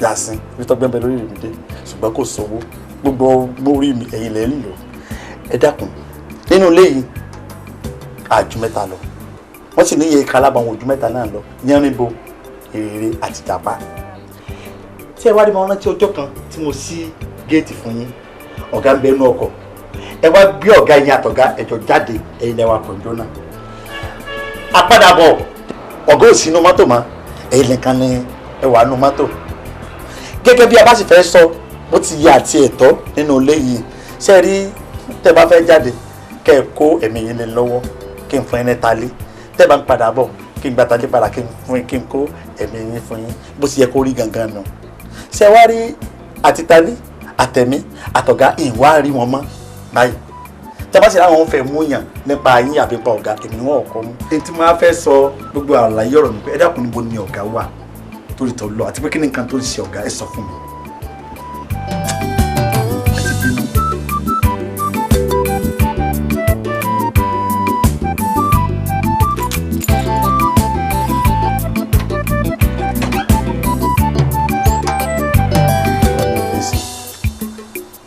Yàsín, ibi tọ́gbọ́n bẹ lórí mi dé. Ṣùgbọ́n kò sówó. Gbogbo orí mi ẹ̀yìn lẹ́ ń lò. Ẹ dákun, nínú ilé yìí, àjù mẹ́ta lọ. Wọ́n sì ní iye kalábà àwọn ojú mẹ́ta náà lọ. Yánrinbo, èrè àti jàpá. Tí ẹ wá rí mo rántí ọjọ́ kan tí mo ṣí géètì fún yín, ọ̀gá ń bẹ inú ọkọ̀. Ẹ wá gbé ọ̀gá yín àtọ̀gá ẹ̀jọ̀ jáde ẹ̀yin lẹ́wà kọ̀ǹjọ́ náà. Àpadàbọ̀ ọ̀gá ò sí inú mọ́tò mọ́, ẹ̀yin nìkan ni ẹ wà nínú mọ́tò. Gẹ́gẹ́ bí a bá sì fẹ́ sọ bó ti yẹ àti ẹ̀tọ́ nínú ilé yìí, ṣé rí tẹ́ bá fẹ́ jáde kẹ́ ẹ kó ẹ̀mí yín lé lọ́wọ́ kí n fún yín ní talé, tẹ́ bá ń padà bọ̀ kí n gba talé padà kí n fún yín kí n kó ẹ̀mí yín fún yín bó ti yẹ kó rí gangan nù. Ṣé wá rí àti talé àtẹ̀mí àtọ̀gá ìwà rí wọn mọ́ báyìí? Tẹ́ bá sì láwọn ń fẹ́ mú yàn nípa yín àbí pa ọ̀gá èmi ni wọ́n kọ́ mú. Èyí tí mo á fẹ́ sọ gbogbo àlàyé ọ̀rọ̀ mi pé ẹ dákun níbo ni ọ̀gá wà torí tọ̀ lọ àti pé kí ni nǹkan tó ń ṣe ọ̀gá ẹ sọ fún mi.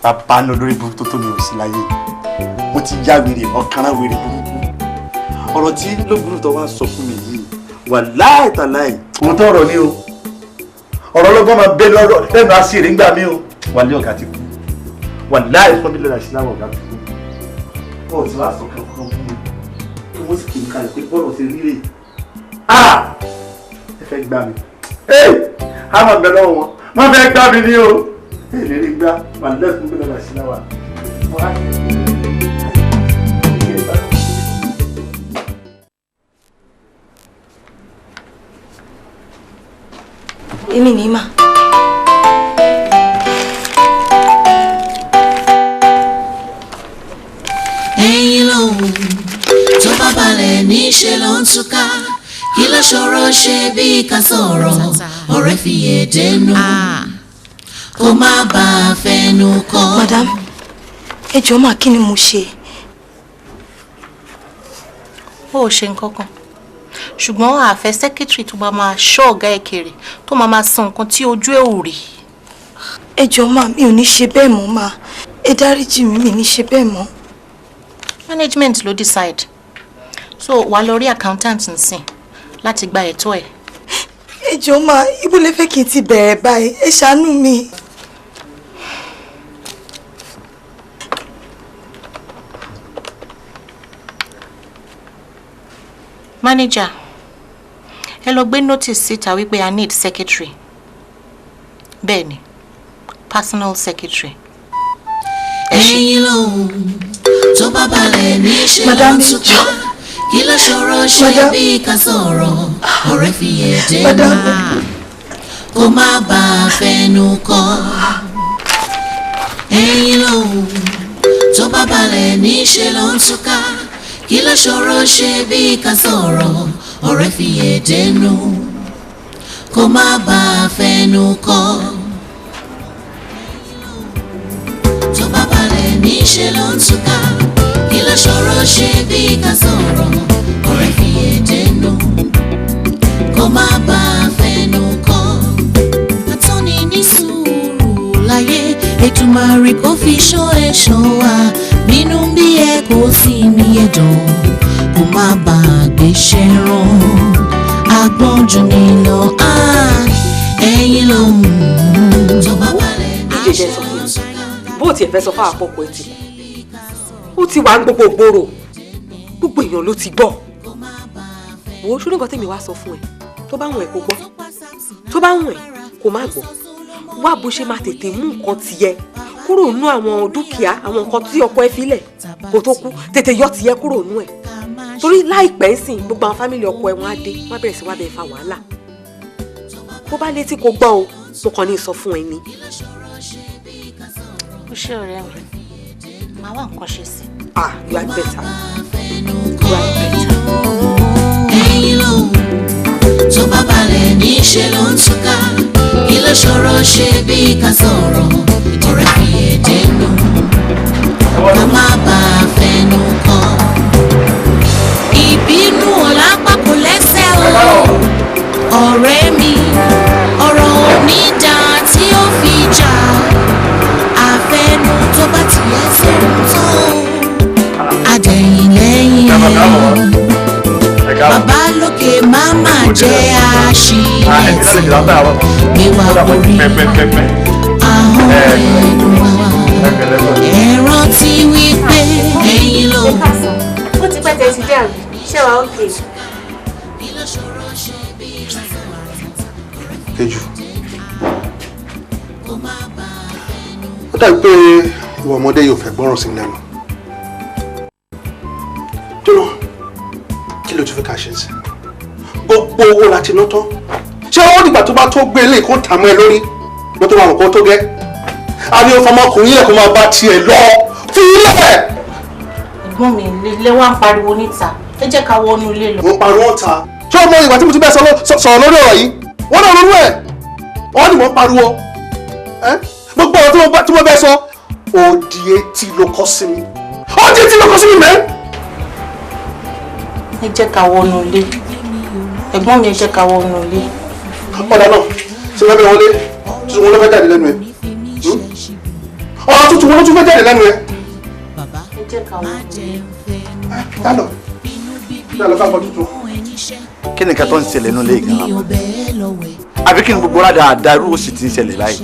Bàbá ní olórí burúkú tó tó mi ò sí láyé, mo ti yá wèrè ọ̀kanra wèrè burúkú. Ọ̀rọ̀ tí lóògùn tó wá sọ fún mi yìí wà láìtàláì òótọ́ ọ̀rọ̀ ni o. Ọ̀rọ̀ ọlọ́gbọ́n máa bẹ́ lẹ́nu àṣírí ńgbà mí o. Wà lé ọ̀gá ti kú, wà láì fún mi lọ́la ìṣìláwọ̀ ọ̀gá ti kú. Wọ́n ti wá sọ kankan fún mi kí wọ́n sì kì í kalẹ̀ pé bọ́ọ̀rọ̀ ti rí rè é. Ẹ fẹ́ gbá mi, á máa bẹ lọ́wọ́ wọn, wọ́n fẹ́ gbá mi ní o. Èlérí gbá wà lẹ́kùn bí lọ́la ìṣìláwà. Èmi ní mà. Ẹ̀yin lòun tó bá balẹ̀ níṣẹ́ ló ń túká, kí ló ṣòro ṣe bí ká sọ̀rọ̀ ọ̀rẹ́ fi èdè nù kó má bàa fẹnu kọ́. Madam, ẹ jọ̀ọ́ mà, kí ni mo ṣe? Ó ò ṣe nǹkan kan, ṣùgbọ́n àfẹ́ sẹ́kítírì tó máa máa ṣọ́ ọ̀gá ẹ̀ kiri tó máa máa sọ nǹkan tí ojú ẹ̀ ò rí. Ẹ jọ̀ọ́ mà, mi ò ní ṣe bẹ́ẹ̀ mọ́ mà, ẹ dáríjì mi, mi ní ṣe bẹ́ẹ̀ mọ́. Management ló decide, so wàá lọ rí accountant nsìn láti gba ẹ̀tọ́ ẹ̀. Ẹ jọ̀ọ́ mà, ibo lẹ fẹ́ kí n ti bẹ̀rẹ̀ báyìí, ẹ ṣàánú mi. Manager, ẹ lọ gbé notice síta wípé I need secretary. Bẹ́ẹ̀ni, personal secretary. Ẹ̀yin lòun tó bá balẹ̀ níṣẹ́ ló ń túká, kí ló ṣòro ṣe bí ká sọ̀rọ̀ ọ̀rẹ́ fi èdè nù kó má bàa fẹnu kọ́. Ẹ̀yin lòun tó bá balẹ̀ níṣẹ́ ló ń túká, kí ló ṣòro ṣe bí ká sọ̀rọ̀ ọ̀rẹ́ fi èdè nù kó má bàa fẹnu kọ́. Tó bá balẹ̀ níṣẹ́ ló ń túká, kí ló ṣòro ṣe bí ká sọ̀rọ̀ ọ̀rẹ́ fi èdè nù kó má bàa fẹnu kọ́. Atọ́ni ní sùúrù láyé, Èdùmàrè kò fi ṣọ́ ẹ̀ṣọ́ wa, nínú bí ẹ kò sí ní ẹ̀dùn kó má bàa gbéṣẹ́ rán. Agbọ́njù ni lọ, ẹ̀yin lòun tó bá balẹ̀ níṣẹ́ ló ń túká. Bó tiẹ̀ fẹ́ sọ fún àpọ̀pọ̀ ẹ̀ ti kú, ó ti wà ń gbogbo gbòòrò, gbogbo èèyàn ló ti gbọ́. Wo ṣó ní nǹkan tèmi wá sọ fún ẹ, tó bá wùn ẹ́ kó gbọ́, tó bá wùn ẹ́ kó má gbọ́. Wá bó ṣe máa tètè mú nǹkan tiẹ̀ kúrò nú àwọn dúkìá, àwọn nǹkan tí ọkọ ẹ filẹ̀ kó tó kú, tètè yọ tiẹ̀ kúrò nú ẹ̀. Torí láìpẹ́ sìn gbogbo àwọn fámìlì ọkọ ẹ wọn á dé, wọn á bẹ̀rẹ̀ sí wá bẹ́ẹ̀ fa wàhálà. Bó bá létí kó gbọ́ o, mo kàn ní sọ fún ẹ ni. Ó ṣe ọ̀rẹ́ mi, màá wá nǹkan ṣe sí. Ah, you are better. You are better. Ẹ̀yin lòun tó bá balẹ̀ níṣẹ́ ló ń túká, kí ló ṣòro ṣe bí ká sọ̀rọ̀ ọ̀rẹ́ fi èdè nù kó má bàa fẹnu kọ́. Ìbínú jẹ́ àṣìlẹ̀tì gbé wa borí ahọ́n ẹnu wa. Ẹ rántí wípé ẹ̀yin ló. Ó ti pẹ́ tẹ́ ti dé àbí? Ṣé wàá òkè? Péjú, ó dàbí pé ìwà ọmọdé yóò fẹ́ gbọ́ràn sí lẹ́nu. Dúró, kí ló tún fẹ́ ká ṣe sí? Gbogbo owó la ti ná tán. Ṣé ó dìgbà tó bá tó gbé ilé kó tà mọ́ ẹ lórí ló tó máa mọ̀ kó tó gẹ́? A ní o fọmọkùnrin yẹ kó máa bá tiẹ̀ lọ fi ilẹ̀. Ẹ̀gbọ́n mi lè wá ń pariwo níta, ẹ jẹ́ ká wọnú ilé lọ. Mo pariwo ta. Ṣé o mọ ìgbà tí mo ti bẹ́ẹ̀ sọ̀rọ̀ lórí ọ̀rọ̀ yìí? Wọ́n náà ronú ẹ̀, wọ́n ní mò ń pariwo. Gbogbo ọ̀rọ̀ tí mo bẹ́ẹ̀ sọ, òdì etí ló kọ́ sí mi. Òdì etí ló kọ́ sí mi mẹ́. Ẹ jẹ́ ká wọnú ilé. Ẹ̀gbọ́n mi, ẹ jẹ́ ká wọnú ilé. Ọ̀dà náà, ṣé wọ́n fẹ́ wọlé? Tuntun wọn ló fẹ́ jáde lẹ́nu ẹ̀. Ọ̀rọ̀ tuntun wọn ló tún fẹ́ jáde lẹ́nu ẹ̀. Ẹ jẹ́ ká wọnú ilé. Dálọ̀, dálọ̀ ká bọ̀ tuntun. Kí ni nǹkan tó ń ṣẹlẹ̀ nínú ilé gan-an? Àbí kí ni gbogbo rádà àdárú òsì ti ń ṣẹlẹ̀ báyìí?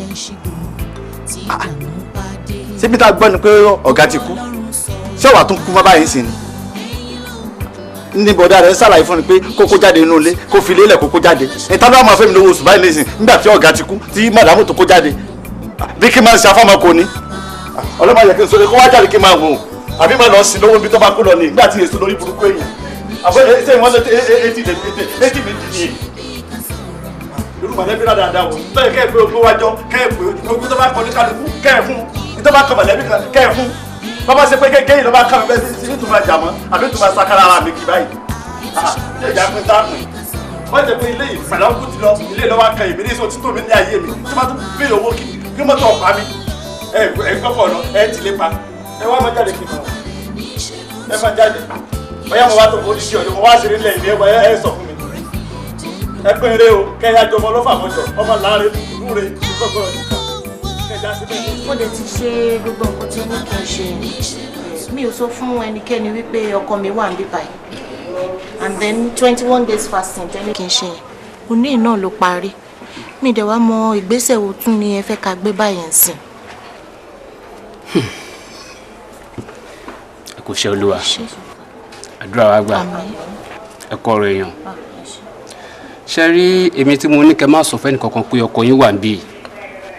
Ṣébi tá a gbọ́ ni pé ọ̀gá ti kú? Ṣé ọ̀wà tún kú mọ́ báyìí sí ni? Ní bọ̀dá rẹ̀ ń ṣàlàyé fún mi pé kókó jáde inú ilé, kó fi lélẹ̀ kókó jáde. Ìta bá máa fẹ́ mi lówó oṣù báyìí nísìn nígbà tí ọ̀gá ti kú tí màdàmú tó kó jáde. Bí kí n máa ṣe afọ́mọ kò ní. Ọlọ́mọ yẹ kí n sọ pé kó wá jáde kí n máa wò ó. Àbí máa lọ sí lówó ibi tó bá kú lọ ní ìgbà tí èso lórí burúkú èèyàn. Àbọ̀ ṣé ìwọ́n lọ etí mi dì ní. Irú mọ̀lẹ́bí rà dáadáa wò. Tọ́yẹ kẹ́ ẹ̀ pé ogún wájọ́, kẹ́ ẹ̀ pé ogún tó bá kọ ní kálukú, kẹ́ ẹ̀ fún. Tó bá kọ mọ̀lẹ́bí kan, kẹ́ ẹ̀ fún. Bàbá ṣe pé kékeré yìí ló bá kọ́ mi bẹ́ẹ̀ sí ní tùmọ̀ jà mọ́ àbí tùmọ̀ sakara ara mi kì báyìí. Ṣé ìjà pín táàpù? Wọ́n jẹ́ pé ilé yìí pẹ̀lú ti lọ, ilé lọ́wọ́ kan ìbí ní sọ títò mi ní ayé mi. Tí wọ́n tún bí owó kí mọ́tò ọ̀pá mi. Ẹ gbọ́kọ̀ lọ, ẹ ti lé pa. Ẹ wá máa jáde kí n mọ̀. Ẹ máa jáde. Bóyá mo wá tó forí sí ọ̀dọ̀, mo wá ṣeré nílẹ̀ ìlú ẹ sọ fún mi. Ẹ pín eré o, kẹ́ ẹ yájọ ọmọ ọlọ́fà mọ́jọ, ọmọ láàárín ìlú rẹ̀ gbọ́gbọ́. Mo dẹ̀ ti ṣe gbogbo nǹkan tí ó ní kí n ṣe. Mi ò sọ fún ẹnikẹ́ni wípé ọkọ mi wà níbí báyìí. And then 21 days fasting tẹ́ni kí n ṣe yẹn. Òní náà ló parí. Mi dẹ̀ wá mọ ìgbésẹ̀ wo tún ni ẹ fẹ́ ká gbé báyìí nsìn. Ẹ kò ṣe Olúwa. Àdúrà wa gbà. Ẹ kọ́ ọ̀rọ̀ èèyàn. Ṣé rí èmi tí mo ní kẹ́ má sọ fẹ́ni kankan pé ọkọ yín wà níbí?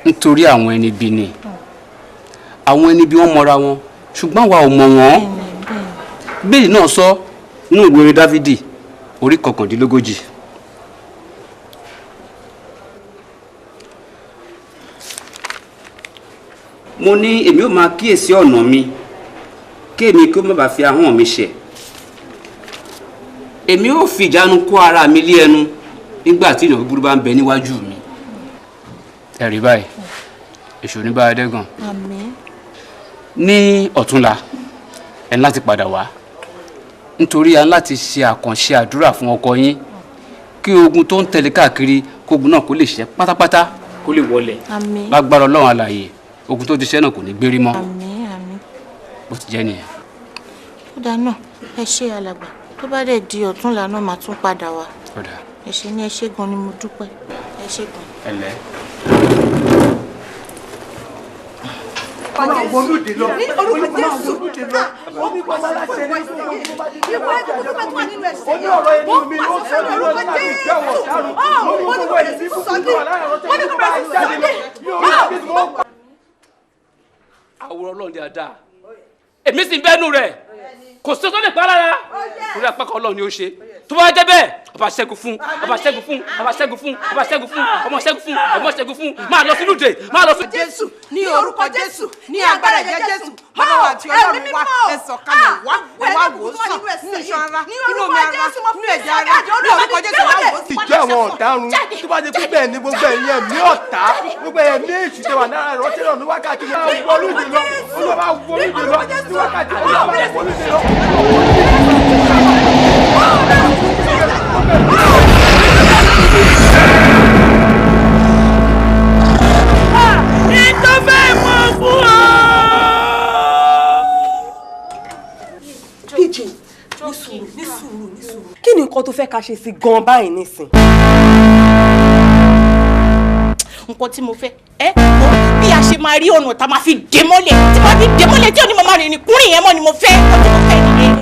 Nítorí àwọn ẹni bí ni. Àwọn ẹni bí wọ́n mọra wọn, ṣùgbọ́n àwa ò mọ̀ wọ́n. Bíbélì náà sọ nínú ìwé orin Dáfídì orí 39. Mo ní èmi ó máa kíyèsí ọ̀nà mi, kí èmi kí ó má bàa fi ahọ́n mi ṣẹ̀. Èmi ó fi ìjánu kó ara mi lé ẹnu nígbà tí ìnà búburú bá ń bẹ níwájú mi. Ẹ rí báyìí, èṣù ní bá adẹ́gàn. Ní ọ̀túnla, ẹ ní láti padà wá nítorí a ní láti ṣe àkànṣe àdúrà fún ọkọ yín kí ogun tó ń tẹ̀lé káàkiri kógun náà kó lè ṣẹ́ pátápátá kó lè wọlẹ̀. Lágbára Ọlọ́run alààyè, ogun tó ti ṣẹ́ náà kò ní gbérí mọ́. Bó ti jẹ́ nìyẹn. Ó dáa náà, ẹ ṣé alàgbà, tó bá dẹ̀ di ọ̀túnla náà màá tún padà wá. Ẹ ṣé ní ẹ ṣé gan ni mo dúpẹ́. Ẹ ṣé gan. Ẹ lẹ́. Àwòrán Ọlọ́run dáadáa, èmi sì ń bẹ́nu rẹ̀, kò sí tó lè pa lára, torí apá kan Ọlọ́run ni ó ṣe. Tó bá jẹ́ bẹ́ẹ̀, ọba ṣẹ́gun fún, ọba ṣẹ́gun fún, ọba ṣẹ́gun fún, ọba ṣẹ́gun fún, ọmọ ṣẹ́gun fún, ọmọ ṣẹ́gun fún, máa lọ sínú ìdè, máa lọ sí. Jésù ní orúkọ Jésù ní agbára ẹ̀jẹ̀ Jésù, bàbá wa àti Ọlọ́run wa, ẹ sọ̀kalẹ̀ wá, ẹ wá wò ó sàn nínú iṣan ara, nínú omi ara, nínú ẹ̀jẹ̀ ara, ní orúkọ Jésù wá wò ó sàn. Ìjọ àwọn ọ̀daràn tó bá ti pín bẹ́ẹ̀ ni gbogbo ẹ̀yin ẹ̀mí ọ̀tá, gbogbo ẹ̀mí èṣù tẹ wà lára ẹ̀rọ tẹ́lọ̀ ní wákàtí máa wọlú ìdè lọ, Olúwa máa wọlú ìdè lọ, ní wákàtí Olúwa máa wọlú ìdè lọ. Ìtọ́fẹ́ mọ̀ fún ọ. PJ, ní sùúrù, ní sùúrù, ní sùúrù. Kí ni nǹkan nǹkan tó fẹ́ ká ṣe sí gan báyìí nísìn? Nǹkan tí mo fẹ́ ẹ bí a ṣe máa rí ọ̀nà tá a máa fi dè mọ́lẹ̀, tí máa fi dè mọ́lẹ̀ tí ò ní mo máa rìn ní kúrìn yẹn mọ́ ni mo fẹ́. Nǹkan tí mo fẹ́ nìyẹn.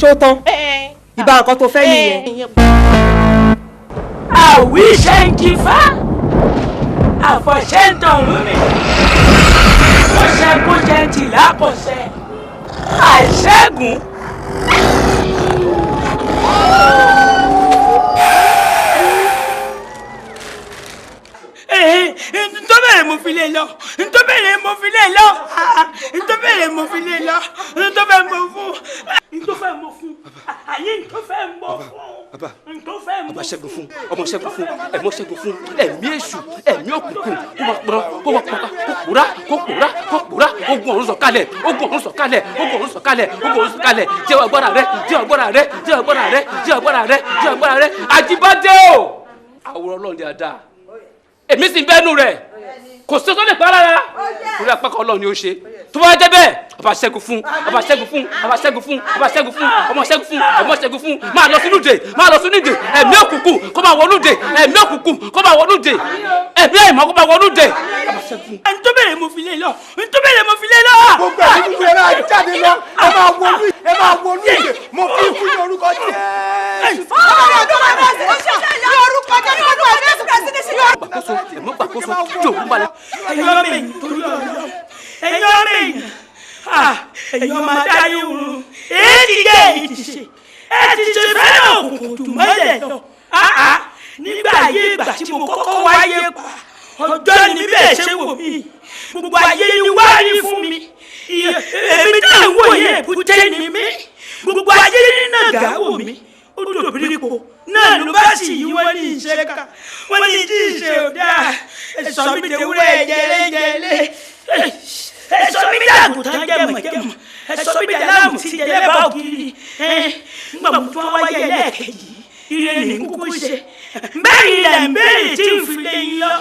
Ṣó tán? Ìbá nǹkan tó fẹ́ nìyẹn. Àwíṣẹ́ ń jifá, àfọ̀ṣẹ́ ń tọ̀rún mi, kóṣẹ́ ń tìlá kọ̀ṣẹ́, àìṣẹ́gun. Ntọ́ bẹ̀rẹ̀ mo fi lé lọ, ntọ́ bẹ̀rẹ̀ mo fi lé lọ, ntọ́ bẹ̀rẹ̀ mo fi lé lọ, ntọ́ fẹ́ mo fún, ntọ́ fẹ́ mo fún, àyè ntọ́ fẹ́ mo fún, ntọ́ fẹ́ mo fún. Bàbá ṣẹ́gun fún, ọmọ ṣẹ́gun fún, ẹ̀mọ́ ṣẹ́gun fún, ẹ̀mí èṣù, ẹ̀mí òkùnkùn, kó máa pọ̀rọ̀, kó máa pọ̀rọ̀, kó pòórá, kó pòórá, kó pòórá, ogun ọ̀run sọ̀kalẹ̀, ogun ọ̀run sọ̀kalẹ̀, ogun ọ̀run sọ̀kalẹ̀, ogun ọ̀run sọ̀kalẹ̀, jẹ́wọ́ agbára rẹ, jẹ́wọ́ agbára rẹ, jẹ́wọ́ agbára rẹ, jẹ́wọ́ agbára rẹ, jẹ́wọ́ agbára rẹ, Àjíbádé o! Àwòrán Ọlọ́run ni a dáa. Èmi sì ń bẹ́nu rẹ̀, kò sí tó lè pa rárá, torí apá kan Ọlọ́run ni ó ṣe. Tó bá jẹ́ bẹ́ẹ̀, ọba ṣẹ́gun fún, ọba ṣẹ́gun fún, ọba ṣẹ́gun fún, ọba ṣẹ́gun fún, ọmọ ṣẹ́gun fún, ọmọ ṣẹ́gun fún, máa lọ sínú ìdè, máa lọ sínú ìdè, ẹ̀mí òkùnkùn kó máa wọnú ìdè, ẹ̀mí òkùnkùn kó máa wọnú ìdè, ẹ̀mí àìmọ́ kó máa wọnú ìdè. Ntọ́ bẹ̀rẹ̀ mo fi lé lọ, ntọ́ bẹ̀rẹ̀ mo fi lé lọ. Gbogbo ẹ̀mí kúkú ẹ máa jáde lọ, ẹ máa wọnú, ẹ máa wọnú ìdè, mo fi kú ní orúkọ Jésù. Ẹ̀yin ọmọ ẹ̀yìn torí ọ̀rọ̀, ẹ̀yin ọmọ ẹ̀yìn, ẹ̀yin ọmọ adarí oorun, èyí ti jẹ́ èyí ti ṣe, ẹ ti ṣe fẹ́ràn òkùnkùn jù mọ́lẹ̀ lọ. Nígbà ayé ìgbà tí mo kọ́kọ́ wáyé pa, ọjọ́ ni bẹ́ẹ̀ ṣe wò mí, gbogbo ayé ni wá rí fún mi, èmi náà wò yẹ èbúté ni mí, gbogbo ayé ní nàgà wò mí. Odò biripo náà ló bá sì yí wọ́n ní ìṣe ká, wọ́n ní tí ìṣe ò dáa, ẹ̀sọ́ mi dewúrẹ́ jẹlẹ́jẹlẹ́, ẹ̀sọ́ mi dàgùntàn jẹmọ̀jẹmọ̀, ẹ̀sọ́ mi dàlámù tí jẹlẹ́ bá ògiri, ńgbà mo tún wáyé lẹ́ẹ̀kejì, ire ní kúkú ṣe, bẹ́ẹ̀ lẹ̀ ń béèrè tí ń fi lé yín lọ,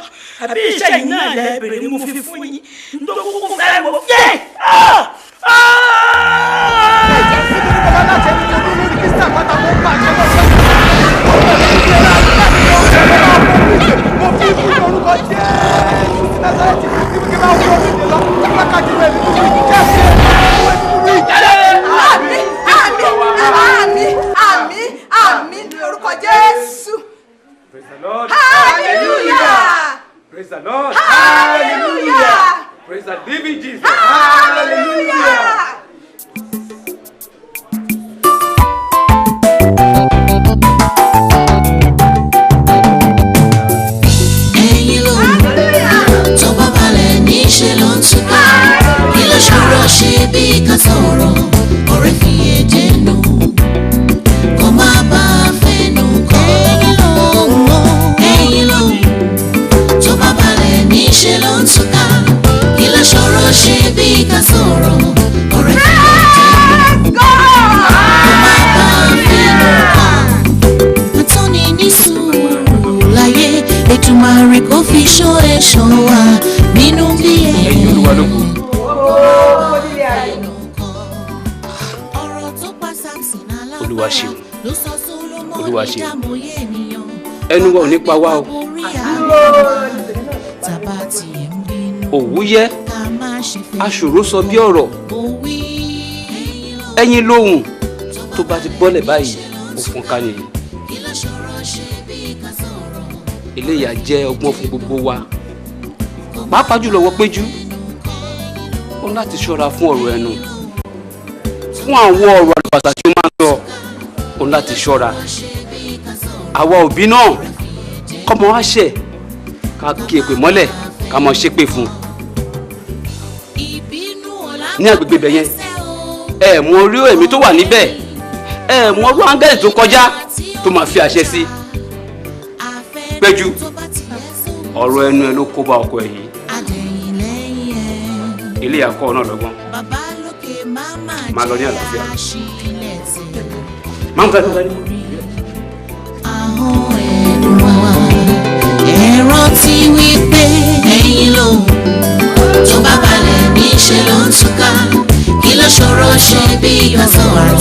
àbí iṣẹ́ yìí náà lẹ̀ bèrè ni mo fi fún yín, tó kúkú fẹ́ mo yé. Mo fi kú ní orúkọ Jésù ti Násárẹ́tì, níbi kí n máa wọ ìdè lọ, wákàtí rẹ̀ ní kúkú jáde, kúkú jáde. Àmín, àmín, àmín, àmín, àmín ní orúkọ Jésù. Praise the Lord. Hallelujah. Praise the Lord. Hallelujah. Praise the living Jesus. Hallelujah. Ẹ̀yin ló tó bá balẹ̀ níṣẹ́ ló ń túká, kí ló ṣòro ṣe bí ká sọ̀rọ̀, ọ̀rẹ́ fi ẹ̀jẹ̀ nù, kó má bàa fẹnu kọ́. Ẹ̀yin ló tó bá balẹ̀ níṣẹ́ ló ń túká, kí ló ṣòro ṣe bí ká sọ̀rọ̀, ọ̀rẹ́ fi ẹ̀jẹ̀ nù, kó má bàa fẹnu kọ́. Àtúni ní sùúrù láyé, Èdùmàrè kò fi ṣọ́ ẹ̀ṣọ́ wa nínú bí ẹ̀. Ẹ̀yin Olúwa lógo. Olúwa ṣeun, Olúwa ṣeun, ẹnu wa ò ní pa wá o. Òwú yẹ, aṣòro sọ bí ọ̀rọ̀, ẹ̀yin lóhùn tó bá ti bọ́lẹ̀ báyìí ó fún ká nìyí. Eléyà jẹ́ ọgbọ́n fún gbogbo wa, pàápàá jùlọ wọ Péjú, ó ní láti ṣọ́ra fún ọ̀rọ̀ ẹnu, fún àwọn ọ̀rọ̀ àlùbàṣà tí ó máa ń sọ, ó ní láti ṣọ́ra. Àwa òbí náà kọ́mọ wá ṣẹ̀ ká kí èpè mọ́lẹ̀ ká mọ ṣépè fún un ní agbègbè ibẹ̀ yẹn. Ẹ mọ orí ẹ̀mí tó wà níbẹ̀, ẹ mọ orú áńgẹ́lì tó kọjá tó máa fi àṣẹ sí. Péjú, ọ̀rọ̀ ẹnu ẹ ló kó bá ọkọ ẹ yìí. Ilé akọ náà lọ́gbọ́n, máa lọ ní àlàáfíà. Máa ń fẹ́ fẹ́ ní. Ẹ rántí wípé ẹ̀yin lòun tó bá balẹ̀ níṣẹ́ ló ń túká, kí ló ṣòro ṣe bí ká sọ̀rọ̀.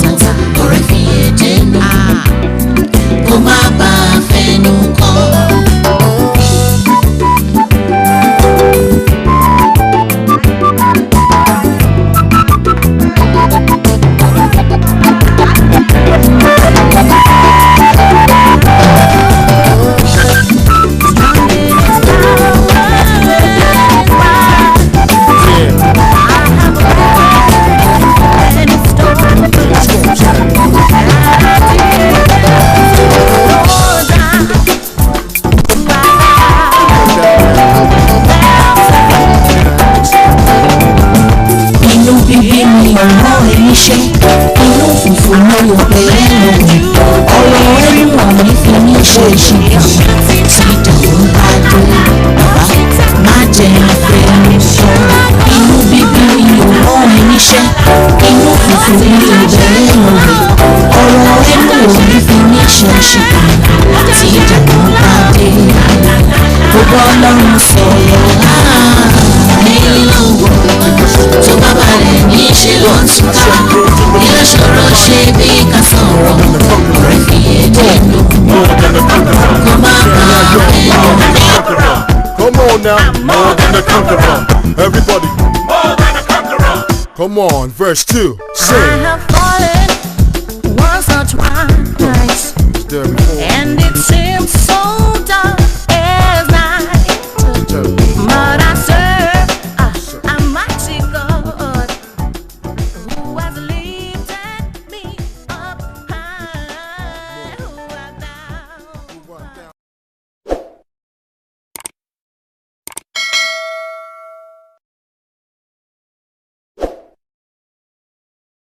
More than a conqueror. Everybody. More than a conqueror. Come on, verse 2. Sing. I have fallen once or twice, There before. and it seems